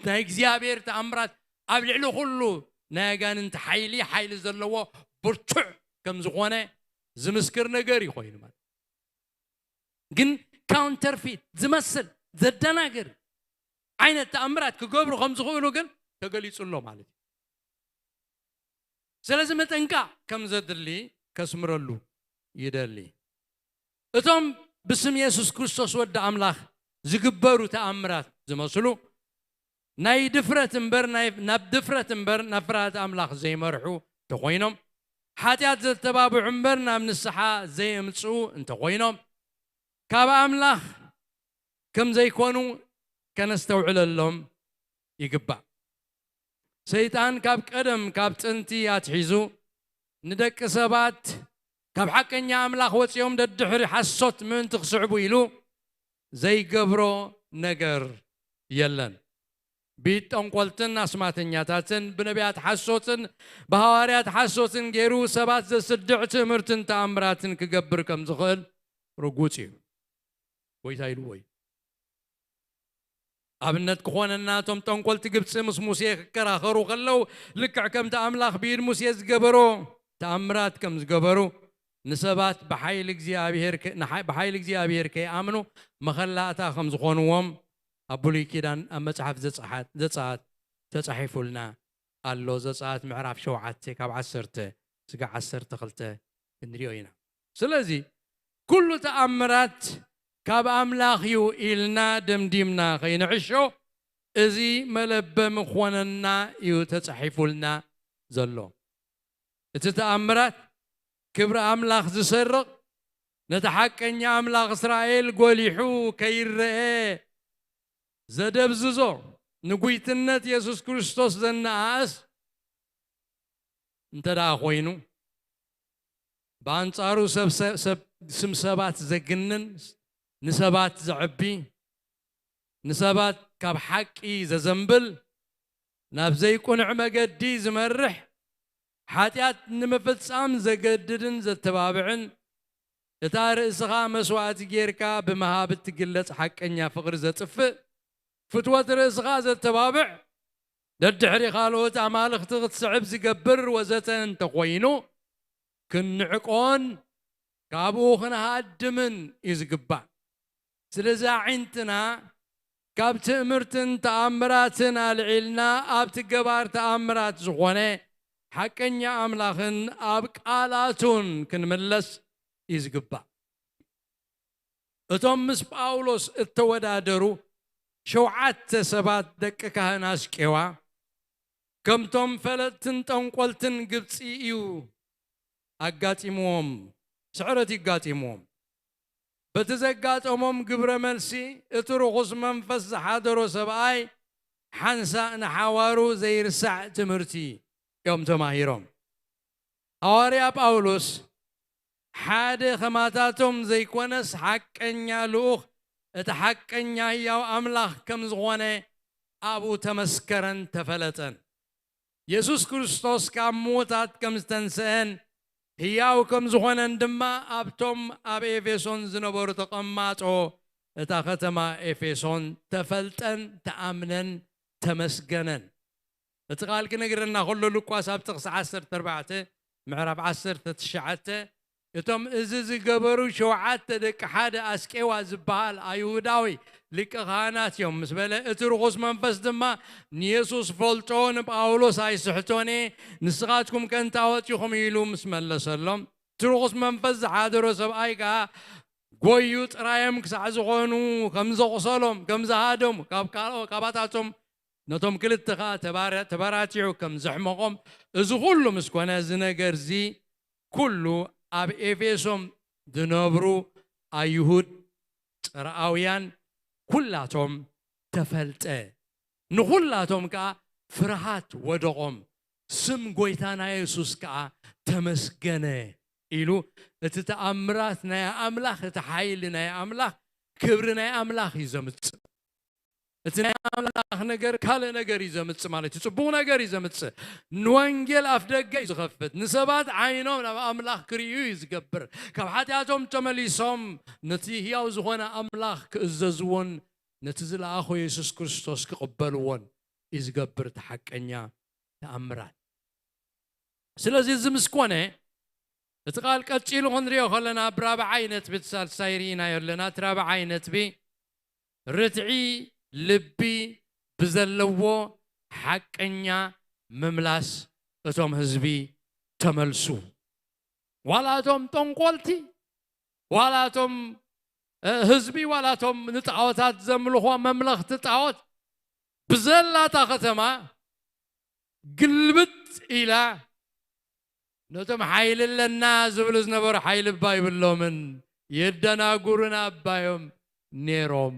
ናይ እግዚኣብሔር ተኣምራት ኣብ ልዕሊ ኩሉ ናይ ኣጋንንቲ ሓይሊ፣ ሓይሊ ዘለዎ ብርቱዕ ከም ዝኾነ ዝምስክር ነገር እዩ ኮይኑ ማለት። ግን ካውንተርፊት ዝመስል ዘደናግር ዓይነት ተኣምራት ክገብሩ ከም ዝኽእሉ ግን ተገሊጹ ኣሎ ማለት እዩ። ስለዚ ምጥንቃቕ ከም ዘድሊ ከስምረሉ ይደሊ። እቶም ብስም የሱስ ክርስቶስ ወዲ ኣምላኽ ዝግበሩ ተኣምራት ዝመስሉ ናይ ድፍረት እምበር፣ ናይ፣ ናብ ድፍረት እምበር ናብ ፍርሃት ኣምላኽ ዘይመርሑ እንተኾይኖም፣ ሓጢኣት ዘተባብዑ እምበር ናብ ንስሓ ዘየምጽኡ እንተኾይኖም፣ ካብ ኣምላኽ ከም ዘይኮኑ ከነስተውዕለሎም ይግባእ። ሰይጣን ካብ ቀደም፣ ካብ ጥንቲ ኣትሒዙ ንደቂ ሰባት ካብ ሓቀኛ ኣምላኽ ወጺኦም ደድሕሪ ሓሶት ምእንቲ ክስዕቡ ኢሉ ዘይገብሮ ነገር የለን። ብኢድ ጠንቆልትን ኣስማተኛታትን ብነቢያት ሓሶትን ብሃዋርያት ሓሶትን ገይሩ ሰባት ዘስድዕ ትእምርትን ተኣምራትን ክገብር ከም ዝኽእል ርጉጽ እዩ። ጎይታ ኢልዎ እዩ። ኣብነት ክኾነና፣ እቶም ጠንቆልቲ ግብፂ ምስ ሙሴ ክከራኸሩ ከለዉ፣ ልክዕ ከምቲ ኣምላኽ ብኢድ ሙሴ ዝገበሮ ተኣምራት ከም ዝገበሩ፣ ንሰባት ብሓይሊ እግዚኣብሔር ከ-፣ ንሓ-፣ ብሓይሊ እግዚኣብሔር ከይኣምኑ መኸላእታ ከም ዝኾንዎም ኣብ ብሉይ ኪዳን ኣብ መጽሓፍ ዘጸሓት-፣ ዘጸኣት ተጻሒፉልና ኣሎ። ዘጸኣት ምዕራፍ ሸውዓተ ካብ ዓሰርተ ስጋዕ ዓሰርተ ክልተ ክንሪኦ ኢና። ስለዚ ኩሉ ተኣምራት ካብ ኣምላኽ እዩ ኢልና ደምዲምና ከይንዕሾ፣ እዚ መለበሚ ክኾነና እዩ ተጻሒፉልና ዘሎ። እቲ ተኣምራት ክብሪ ኣምላኽ ዝሰርቕ፣ ነቲ ሓቀኛ ኣምላኽ እስራኤል ጎሊሑ ከይረአ ዘደብዝዞ፣ ንጉይትነት የሱስ ክርስቶስ ዘነኣእስ እንተ ደኣ ኮይኑ፣ ብኣንጻሩ ሰብ፣ ሰብ፣ ሰብ፣ ስም ሰባት ዘግንን፣ ንሰባት ዘዕቢ፣ ንሰባት ካብ ሓቂ ዘዘንብል፣ ናብ ዘይቁኑዕ መገዲ ዝመርሕ፣ ሓጢኣት ንምፍጻም ዘገድድን ዘተባብዕን፣ እታ ርእስኻ መስዋእቲ ጌርካ ብምሃብ እትግለጽ ሓቀኛ ፍቕሪ ዘጥፍእ፣ ፍትወት ርእስኻ ዘተባብዕ፣ ደድሕሪ ካልኦት ኣማልኽቲ ክትስዕብ ዝገብር ወዘተ እንተኾይኑ፣ ክንዕቆን ካብኡ ክንሃድምን እዩ ዝግባእ። ስለዚ ኣዒንትና ካብ ትእምርትን ተኣምራትን ኣልዒልና ኣብቲ ገባር ተኣምራት ዝኾነ ሓቀኛ ኣምላኽን ኣብ ቃላቱን ክንምለስ እዩ ዝግባእ። እቶም ምስ ጳውሎስ እተወዳደሩ ሸውዓተ ሰባት ደቂ ካህን ኣስቄዋ፣ ከምቶም ፈለጥትን ጠንቆልትን ግብጺ እዩ ኣጋጢምዎም፣ ስዕረት ይጋጢምዎም። በቲ ዘጋጠሞም ግብረ መልሲ፣ እቲ ርኹስ መንፈስ ዝሓደሮ ሰብኣይ ሓንሳእ ንሓዋሩ ዘይርሳዕ ትምህርቲ እዮም ተማሂሮም። ሃዋርያ ጳውሎስ ሓደ ኸማታቶም ዘይኮነስ ሓቀኛ ልኡኽ፣ እቲ ሓቀኛ ህያው ኣምላኽ ከም ዝኾነ ኣብኡ ተመስከረን ተፈለጠን። የሱስ ክርስቶስ ካብ ምዉታት ከም ዝተንስአን ህያው ከም ዝኾነን ድማ ኣብቶም ኣብ ኤፌሶን ዝነበሩ ተቐማጦ እታ ኸተማ ኤፌሶን ተፈልጠን ተኣምነን ተመስገነን። እቲ ቃል ክነግረና ከሎ ሉቃስ ኣብ ጥቕሲ ዓሰርተ ኣርባዕተ ምዕራፍ ዓሰርተ ትሽዓተ እቶም እዚ ዝገበሩ ሸውዓተ ደቂ ሓደ ኣስቄዋ ዝበሃል ኣይሁዳዊ ሊቀ ካህናት እዮም ምስ በለ፣ እቲ ርኹስ መንፈስ ድማ ንየሱስ ፈልጦ ንጳውሎስ ኣይስሕቶን እየ፣ ንስኻትኩም ከ እንታይ ወጺኹም ኢሉ ምስ መለሰሎም፣ እቲ ርኹስ መንፈስ ዝሓደሮ ሰብኣይ ከኣ ጎዩ ጥራዮም ክሳዕ ዝኾኑ ከም ዘቑሰሎም ከም ዝሃደሙ ካብ ካልኦ- ካባታቶም ነቶም ክልተ ኸዓ ተባረ- ተባራቲዑ ከም ዘሕመቖም፣ እዚ ኩሉ ምስ ኮነ፣ እዚ ነገር እዚ ኩሉ ኣብ ኤፌሶም ዝነብሩ ኣይሁድ ጽርኣውያን ኩላቶም ተፈልጠ። ንኹላቶም ከኣ ፍርሃት ወደቖም። ስም ጎይታና የሱስ ከኣ ተመስገነ ኢሉ፣ እቲ ተኣምራት ናይ ኣምላኽ፣ እቲ ሓይሊ ናይ ኣምላኽ፣ ክብሪ ናይ ኣምላኽ እዩ ዘምጽእ። እቲ ናይ ኣምላኽ ነገር ካልእ ነገር እዩ ዘምጽእ ማለት እዩ። ጽቡቕ ነገር እዩ ዘምጽእ። ንወንጌል ኣፍ ደገ እዩ ዝኸፍት። ንሰባት ዓይኖም ናብ ኣምላኽ ክርእዩ እዩ ዝገብር። ካብ ሓጢኣቶም ተመሊሶም ነቲ ህያው ዝኾነ ኣምላኽ ክእዘዝዎን ነቲ ዝለኣኾ የሱስ ክርስቶስ ክቕበልዎን እዩ ዝገብር እቲ ሓቀኛ ተኣምራት። ስለዚ እዚ ምስ ኮነ፣ እቲ ቃል ቀጺሉ ክንሪኦ ከለና፣ ኣብ ራብዓይ ነጥቢ፣ እቲ ሳልሳይ ርኢናዮ ኣለና። እቲ ራብዓይ ነጥቢ፣ ርትዒ ልቢ ብዘለዎ ሓቀኛ ምምላስ እቶም ህዝቢ ተመልሱ። ዋላ እቶም ጠንቆልቲ፣ ዋላ እቶም፣ እ፣ ህዝቢ፣ ዋላ እቶም ንጣዖታት ዘምልኹ መምለኽቲ ጣዖት ብዘላታ ከተማ ግልብጥ ኢላ፣ ነቶም ሓይሊ ኣለና ዝብሉ ዝነበሩ ሓይሊ እባ ይብሎምን፣ የደናጉሩና እባ እዮም ነይሮም።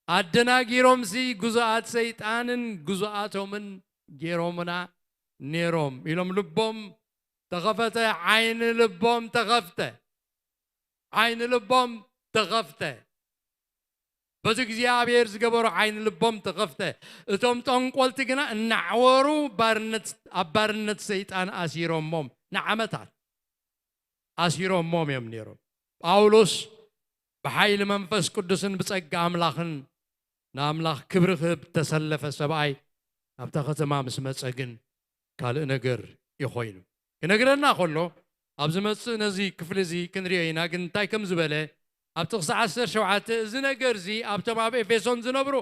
ኣደናጊሮምሲ ግዙኣት ሰይጣንን ግዙኣቶምን ገይሮምና ነይሮም ኢሎም ልቦም ተኸፈተ፣ ዓይኒ ልቦም ተኸፍተ፣ ዓይኒ ልቦም ተኸፍተ። በቲ እግዚኣብሔር ዝገበሮ ዓይኒ ልቦም ተኸፍተ። እቶም ጠንቆልቲ ግና እናዕወሩ ባርነት፣ ኣብ ባርነት ሰይጣን ኣሲሮሞም፣ ንዓመታት ኣሲሮሞም እዮም ነይሮም። ጳውሎስ ብሓይሊ መንፈስ ቅዱስን ብጸጋ ኣምላኽን ንኣምላኽ ክብሪ ክህብ ተሰለፈ ሰብኣይ ናብታ ከተማ ምስ መጸ ግን ካልእ ነገር እዩ ኮይኑ። ክነግረና ከሎ፣ ኣብ ዝመጽእ ነዚ ክፍሊ እዚ ክንሪኦ ኢና። ግን እንታይ ከም ዝበለ ኣብ ጥቕሲ ዓሰርተ ሸውዓተ፣ እዚ ነገር እዚ ኣብቶም ኣብ ኤፌሶን ዝነብሩ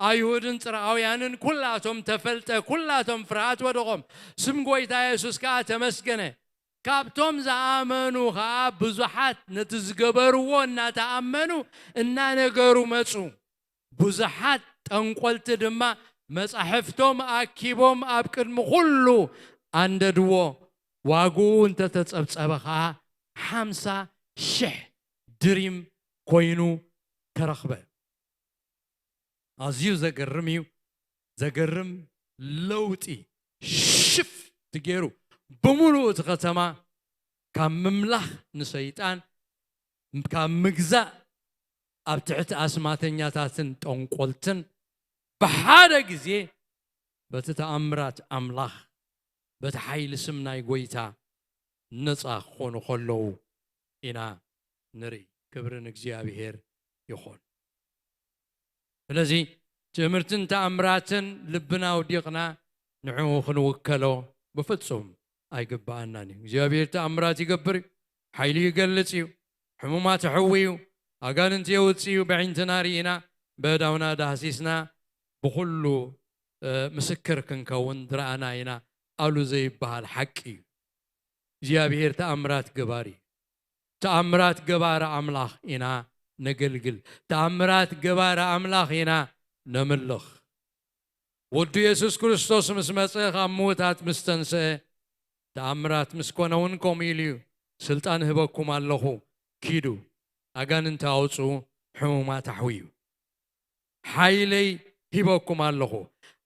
ኣይሁድን ጽርኣውያንን ኩላቶም ተፈልጠ፣ ኩላቶም ፍርሃት ወደቖም። ስም ጐይታ የሱስ ከኣ ተመስገነ። ካብቶም ዝኣመኑ ኸኣ ብዙሓት ነቲ ዝገበርዎ እናተኣመኑ እናነገሩ መጹ። ብዙሓት ጠንቆልቲ ድማ መጻሕፍቶም ኣኪቦም ኣብ ቅድሚ ኩሉ ኣንደድዎ። ዋግኡ እንተተጸብጸበ ኸኣ ሓምሳ ሽሕ ድሪም ኮይኑ ተረኽበ። ኣዝዩ ዘገርም እዩ። ዘገርም ለውጢ ሽፍት ገይሩ ብምሉእ እቲ ከተማ ካብ ምምላኽ ንሰይጣን፣ ካብ ምግዛእ ኣብ ትሕቲ ኣስማተኛታትን ጠንቆልትን ብሓደ ግዜ በቲ ተኣምራት ኣምላኽ፣ በቲ ሓይሊ ስም ናይ ጐይታ ነጻ ክኾኑ ከለዉ ኢና ንርኢ። ክብሪ ንእግዚኣብሔር ይኹን። ስለዚ ትእምርትን ተኣምራትን ልብና ኣውዲቕና ንዕኡ ክንውከሎ ብፍጹም ኣይግብኣናን እዩ። እግዚኣብሔር ተኣምራት ይገብር እዩ፣ ሓይሉ ይገልጽ እዩ፣ ሕሙማት ይሕዊ እዩ፣ ኣጋንንቲ የውጽእ እዩ፣ በዒንትና ርኢና፣ በእዳውና ዳህሲስና፣ ብኹሉ፣ እ፣ ምስክር ክንከውን ዝረኣና ኢና ኣሉ ዘይበሃል ሓቂ እዩ። እግዚኣብሔር ተኣምራት ገባሪ እዩ። ተኣምራት ገባሪ ኣምላኽ ኢና ነገልግል። ተኣምራት ገባሪ ኣምላኽ ኢና ነምልኽ። ወዱ የሱስ ክርስቶስ ምስ መጸ፣ ካብ ምዉታት ምስ ተንስአ፣ ተኣምራት ምስ ኮነ እውን ከምኡ ኢሉ እዩ። ስልጣን እህበኩም ኣለኹ፣ ኪዱ፣ ኣጋንንቲ ኣውጽኡ፣ ሕሙማት ኣሕውዩ። ሓይለይ ሂበኩም ኣለኹ፣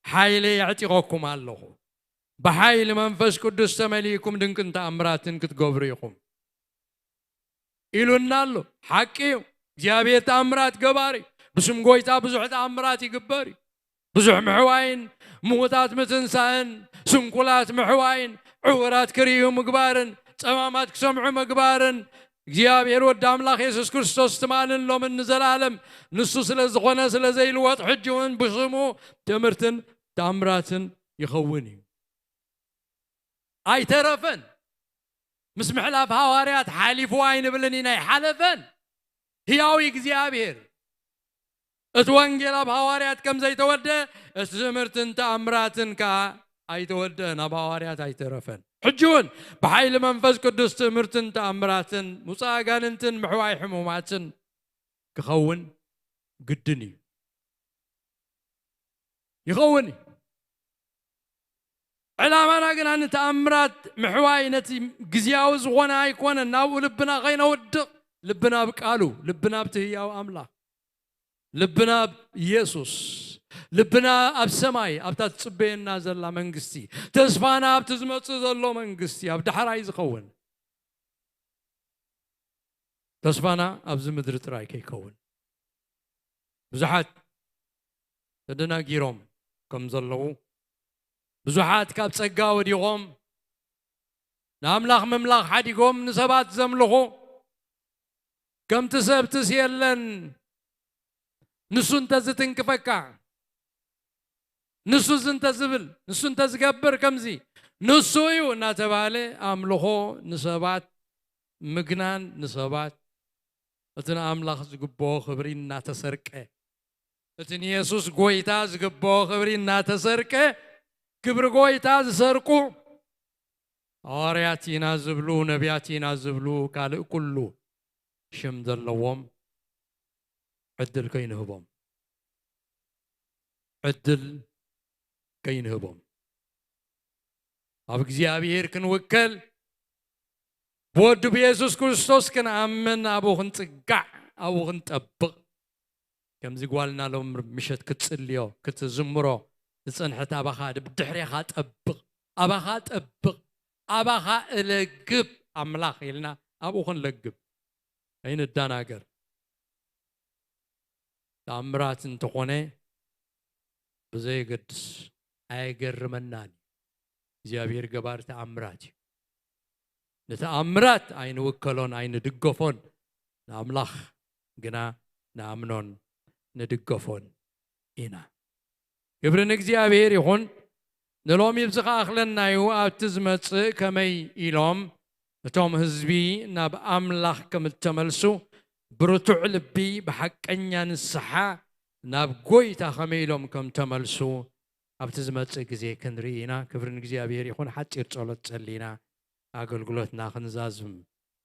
ሓይለይ ኣዕጢቐኩም ኣለኹ። ብሓይሊ መንፈስ ቅዱስ ተመሊእኩም ድንቅን ተኣምራትን ክትገብሩ ኢኹም ኢሉና ኣሎ። ሓቂ እዩ። እግዚኣብሔር ተኣምራት ገባሪ። ብስም ጎይታ ብዙሕ ተኣምራት ይግበር እዩ። ብዙሕ ምሕዋይን ምዉታት ምትንሳእን ስንኩላት ምሕዋይን ዕውራት ክርእዩ ምግባርን ጸማማት ክሰምዑ ምግባርን እግዚኣብሔር ወዲ ኣምላኽ የሱስ ክርስቶስ ትማልን ሎምን ንዘለኣለም ንሱ ስለ ዝኾነ ስለ ዘይልወጥ ሕጂ እውን ብስሙ ትምህርትን ተኣምራትን ይኸውን እዩ። ኣይተረፈን። ምስ ምሕላፍ ሃዋርያት ሓሊፉ ኣይንብልን ኢና፣ ኣይሓለፈን። ህያው እግዚኣብሔር። እቲ ወንጌል ኣብ ሃዋርያት ከም ዘይተወደ፣ እቲ ትምህርትን ተኣምራትን ከኣ ኣይተወደአን፣ ኣብ ሃዋርያት ኣይተረፈን። ሕጂ እውን ብሓይሊ መንፈስ ቅዱስ ትምህርትን ተኣምራትን፣ ምውፃእ ኣጋንንትን ምሕዋይ ሕሙማትን ክኸውን ግድን እዩ። ይኸውን እዩ። ዕላማና ግና ንተኣምራት ምሕዋይ ነቲ ግዝያዊ ዝኾነ ኣይኮነን፣ ናብኡ ልብና ከይነውድቕ፣ ልብና ኣብ ቃሉ፣ ልብና ኣብቲ ህያው ኣምላኽ፣ ልብና ኣብ ኢየሱስ፣ ልብና ኣብ ሰማይ፣ ኣብታ ትጽበየና ዘላ መንግስቲ፣ ተስፋና ኣብቲ ዝመጽእ ዘሎ መንግስቲ፣ ኣብ ዳሕራይ ዝኸውን። ተስፋና ኣብዚ ምድሪ ጥራይ ከይከውን። ብዙሓት ተደናጊሮም ከም ዘለዉ፣ ብዙሓት ካብ ጸጋ ወዲቖም፣ ንኣምላኽ ምምላኽ ሓዲጎም ንሰባት ዘምልኹ፣ ከምቲ ሰብትስ የለን፣ ንሱ እንተዝትንክፈካ፣ ንሱ እዚ እንተዝብል፣ ንሱ እንተዝገብር ከምዚ፣ ንሱ እዩ እናተባህለ ኣምልኾ ንሰባት ምግናን፣ ንሰባት እቲ ንኣምላኽ ዝግብኦ ክብሪ እናተሰርቀ፣ እቲ ንየሱስ ጎይታ ዝግብኦ ክብሪ እናተሰርቀ፣ ክብሪ ጎይታ ዝሰርቁ ሃዋርያት ኢና ዝብሉ፣ ነቢያት ኢና ዝብሉ፣ ካልእ ኩሉ ሽም ዘለዎም ዕድል ከይንህቦም፣ ዕድል ከይንህቦም፣ ኣብ እግዚኣብሔር ክንውከል፣ ብወዱ ብየሱስ ክርስቶስ ክንኣምን፣ ኣብኡ ክንጽጋዕ፣ ኣብኡ ክንጠብቕ፣ ከምዚ ጓልና ሎም ምሸት ክትጽልዮ፣ ክትዝምሮ ዝጸንሐት ኣባኻ፣ ብድሕሬኻ ጠብቕ፣ ኣባኻ ጠብቕ፣ ኣባኻ እለግብ ኣምላኽ ኢልና ኣብኡ ክንለግብ ኣይንዳናገር። ተኣምራት እንተኾነ ብዘየገድስ ኣየገርመናን እዩ። እግዚኣብሔር ገባር ተኣምራት እዩ። ንተኣምራት ኣይንውከሎን ኣይንድገፎን፣ ንኣምላኽ ግና ንኣምኖን ንድገፎን ኢና። ክብሪ ንእግዚኣብሔር ይኹን። ንሎሚ ብዚ ከኣኽለና እዩ። ኣብቲ ዝመጽእ ከመይ ኢሎም እቶም ህዝቢ ናብ ኣምላኽ ከም እተመልሱ፣ ብርቱዕ ልቢ፣ ብሓቀኛ ንስሓ ናብ ጎይታ ከመይ ኢሎም ከም ተመልሱ ኣብቲ ዝመጽእ ግዜ ክንርኢ ኢና። ክብሪ ንእግዚኣብሔር ይኹን። ሓጺር ጸሎት ጸሊና ኣገልግሎትና ክንዛዝም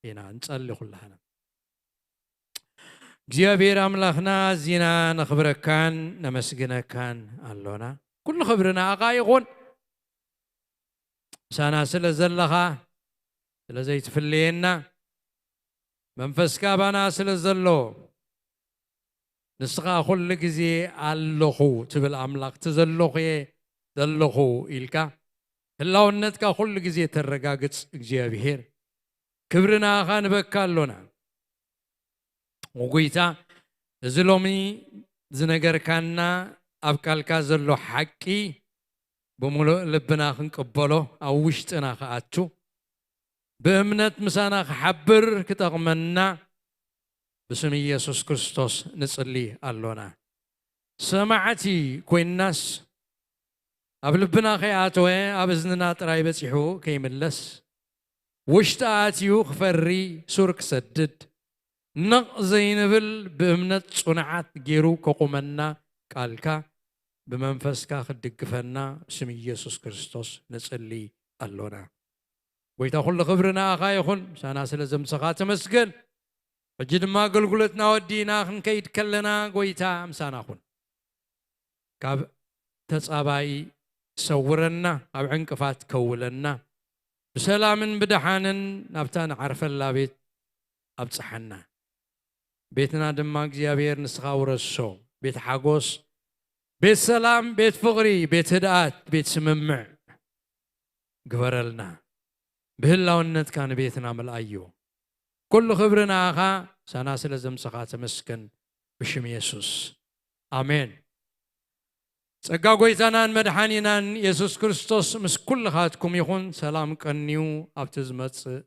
ኢና። ንጸሊ ኩላህና። እግዚኣብሔር ኣምላኽና፣ ኣዚና ነኽብረካን ነመስግነካን ኣሎና። ኩሉ ክብሪ ንኣኻ ይኹን። ምሳና ስለ ዘለኻ፣ ስለ ዘይትፍለየና፣ መንፈስካ ኣባና ስለ ዘሎ፣ ንስኻ ኩሉ ግዜ ኣለኹ ትብል ኣምላኽ፣ እቲ ዘለኹ እየ ዘለኹ ኢልካ ህላውነትካ ኩሉ ግዜ ተረጋግጽ እግዚኣብሔር፣ ክብሪ ንኣኻ ንበካ ኣሎና። ኦ ጎይታ፣ እዚ ሎሚ ዝነገርካና ኣብ ቃልካ ዘሎ ሓቂ ብምሉእ ልብና ክንቅበሎ፣ ኣብ ውሽጥና ክኣቱ፣ ብእምነት ምሳና ክሓብር ክጠቕመና ብስም ኢየሱስ ክርስቶስ ንጽሊ ኣሎና። ሰማዕቲ ኮይንናስ ኣብ ልብና ከይኣተወ ኣብ እዝንና ጥራይ በጺሑ ከይምለስ፣ ውሽጢ ኣትዩ ክፈሪ፣ ሱር ክሰድድ፣ ነቕ ዘይንብል ብእምነት ጽኑዓት ገይሩ ከቑመና ቃልካ ብመንፈስካ ክትድግፈና ብስም ኢየሱስ ክርስቶስ ንጽሊ ኣሎና። ጎይታ፣ ኩሉ ክብሪ ንኣኻ ይኹን። ምሳና ስለ ዘምሰኻ ተመስገን። ሕጂ ድማ ኣገልግሎትና ወዲእና ክንከይድ ከለና፣ ጎይታ፣ ምሳና ኩን። ካብ ተጻባኢ ሰውረና፣ ካብ ዕንቅፋት ከውለና፣ ብሰላምን ብደሓንን ናብታ ንዓርፈላ ቤት ኣብጽሓና። ቤትና ድማ እግዚኣብሔር ንስኻ ውረሶ። ቤት ሓጎስ፣ ቤት ሰላም፣ ቤት ፍቕሪ፣ ቤት ህድኣት፣ ቤት ስምምዕ፣ ግበረልና። ብህላውነትካ ንቤትና ምልኣዮ። ኩሉ ክብሪ ንኣኻ፣ ሳና ስለ ዘምሰኻ ተመስገን፣ ብሽም የሱስ። ኣሜን። ጸጋ ጎይታናን መድሓኒናን የሱስ ክርስቶስ ምስ ኩልኻትኩም ይኹን። ሰላም ቀንዩ ኣብቲ ዝመጽእ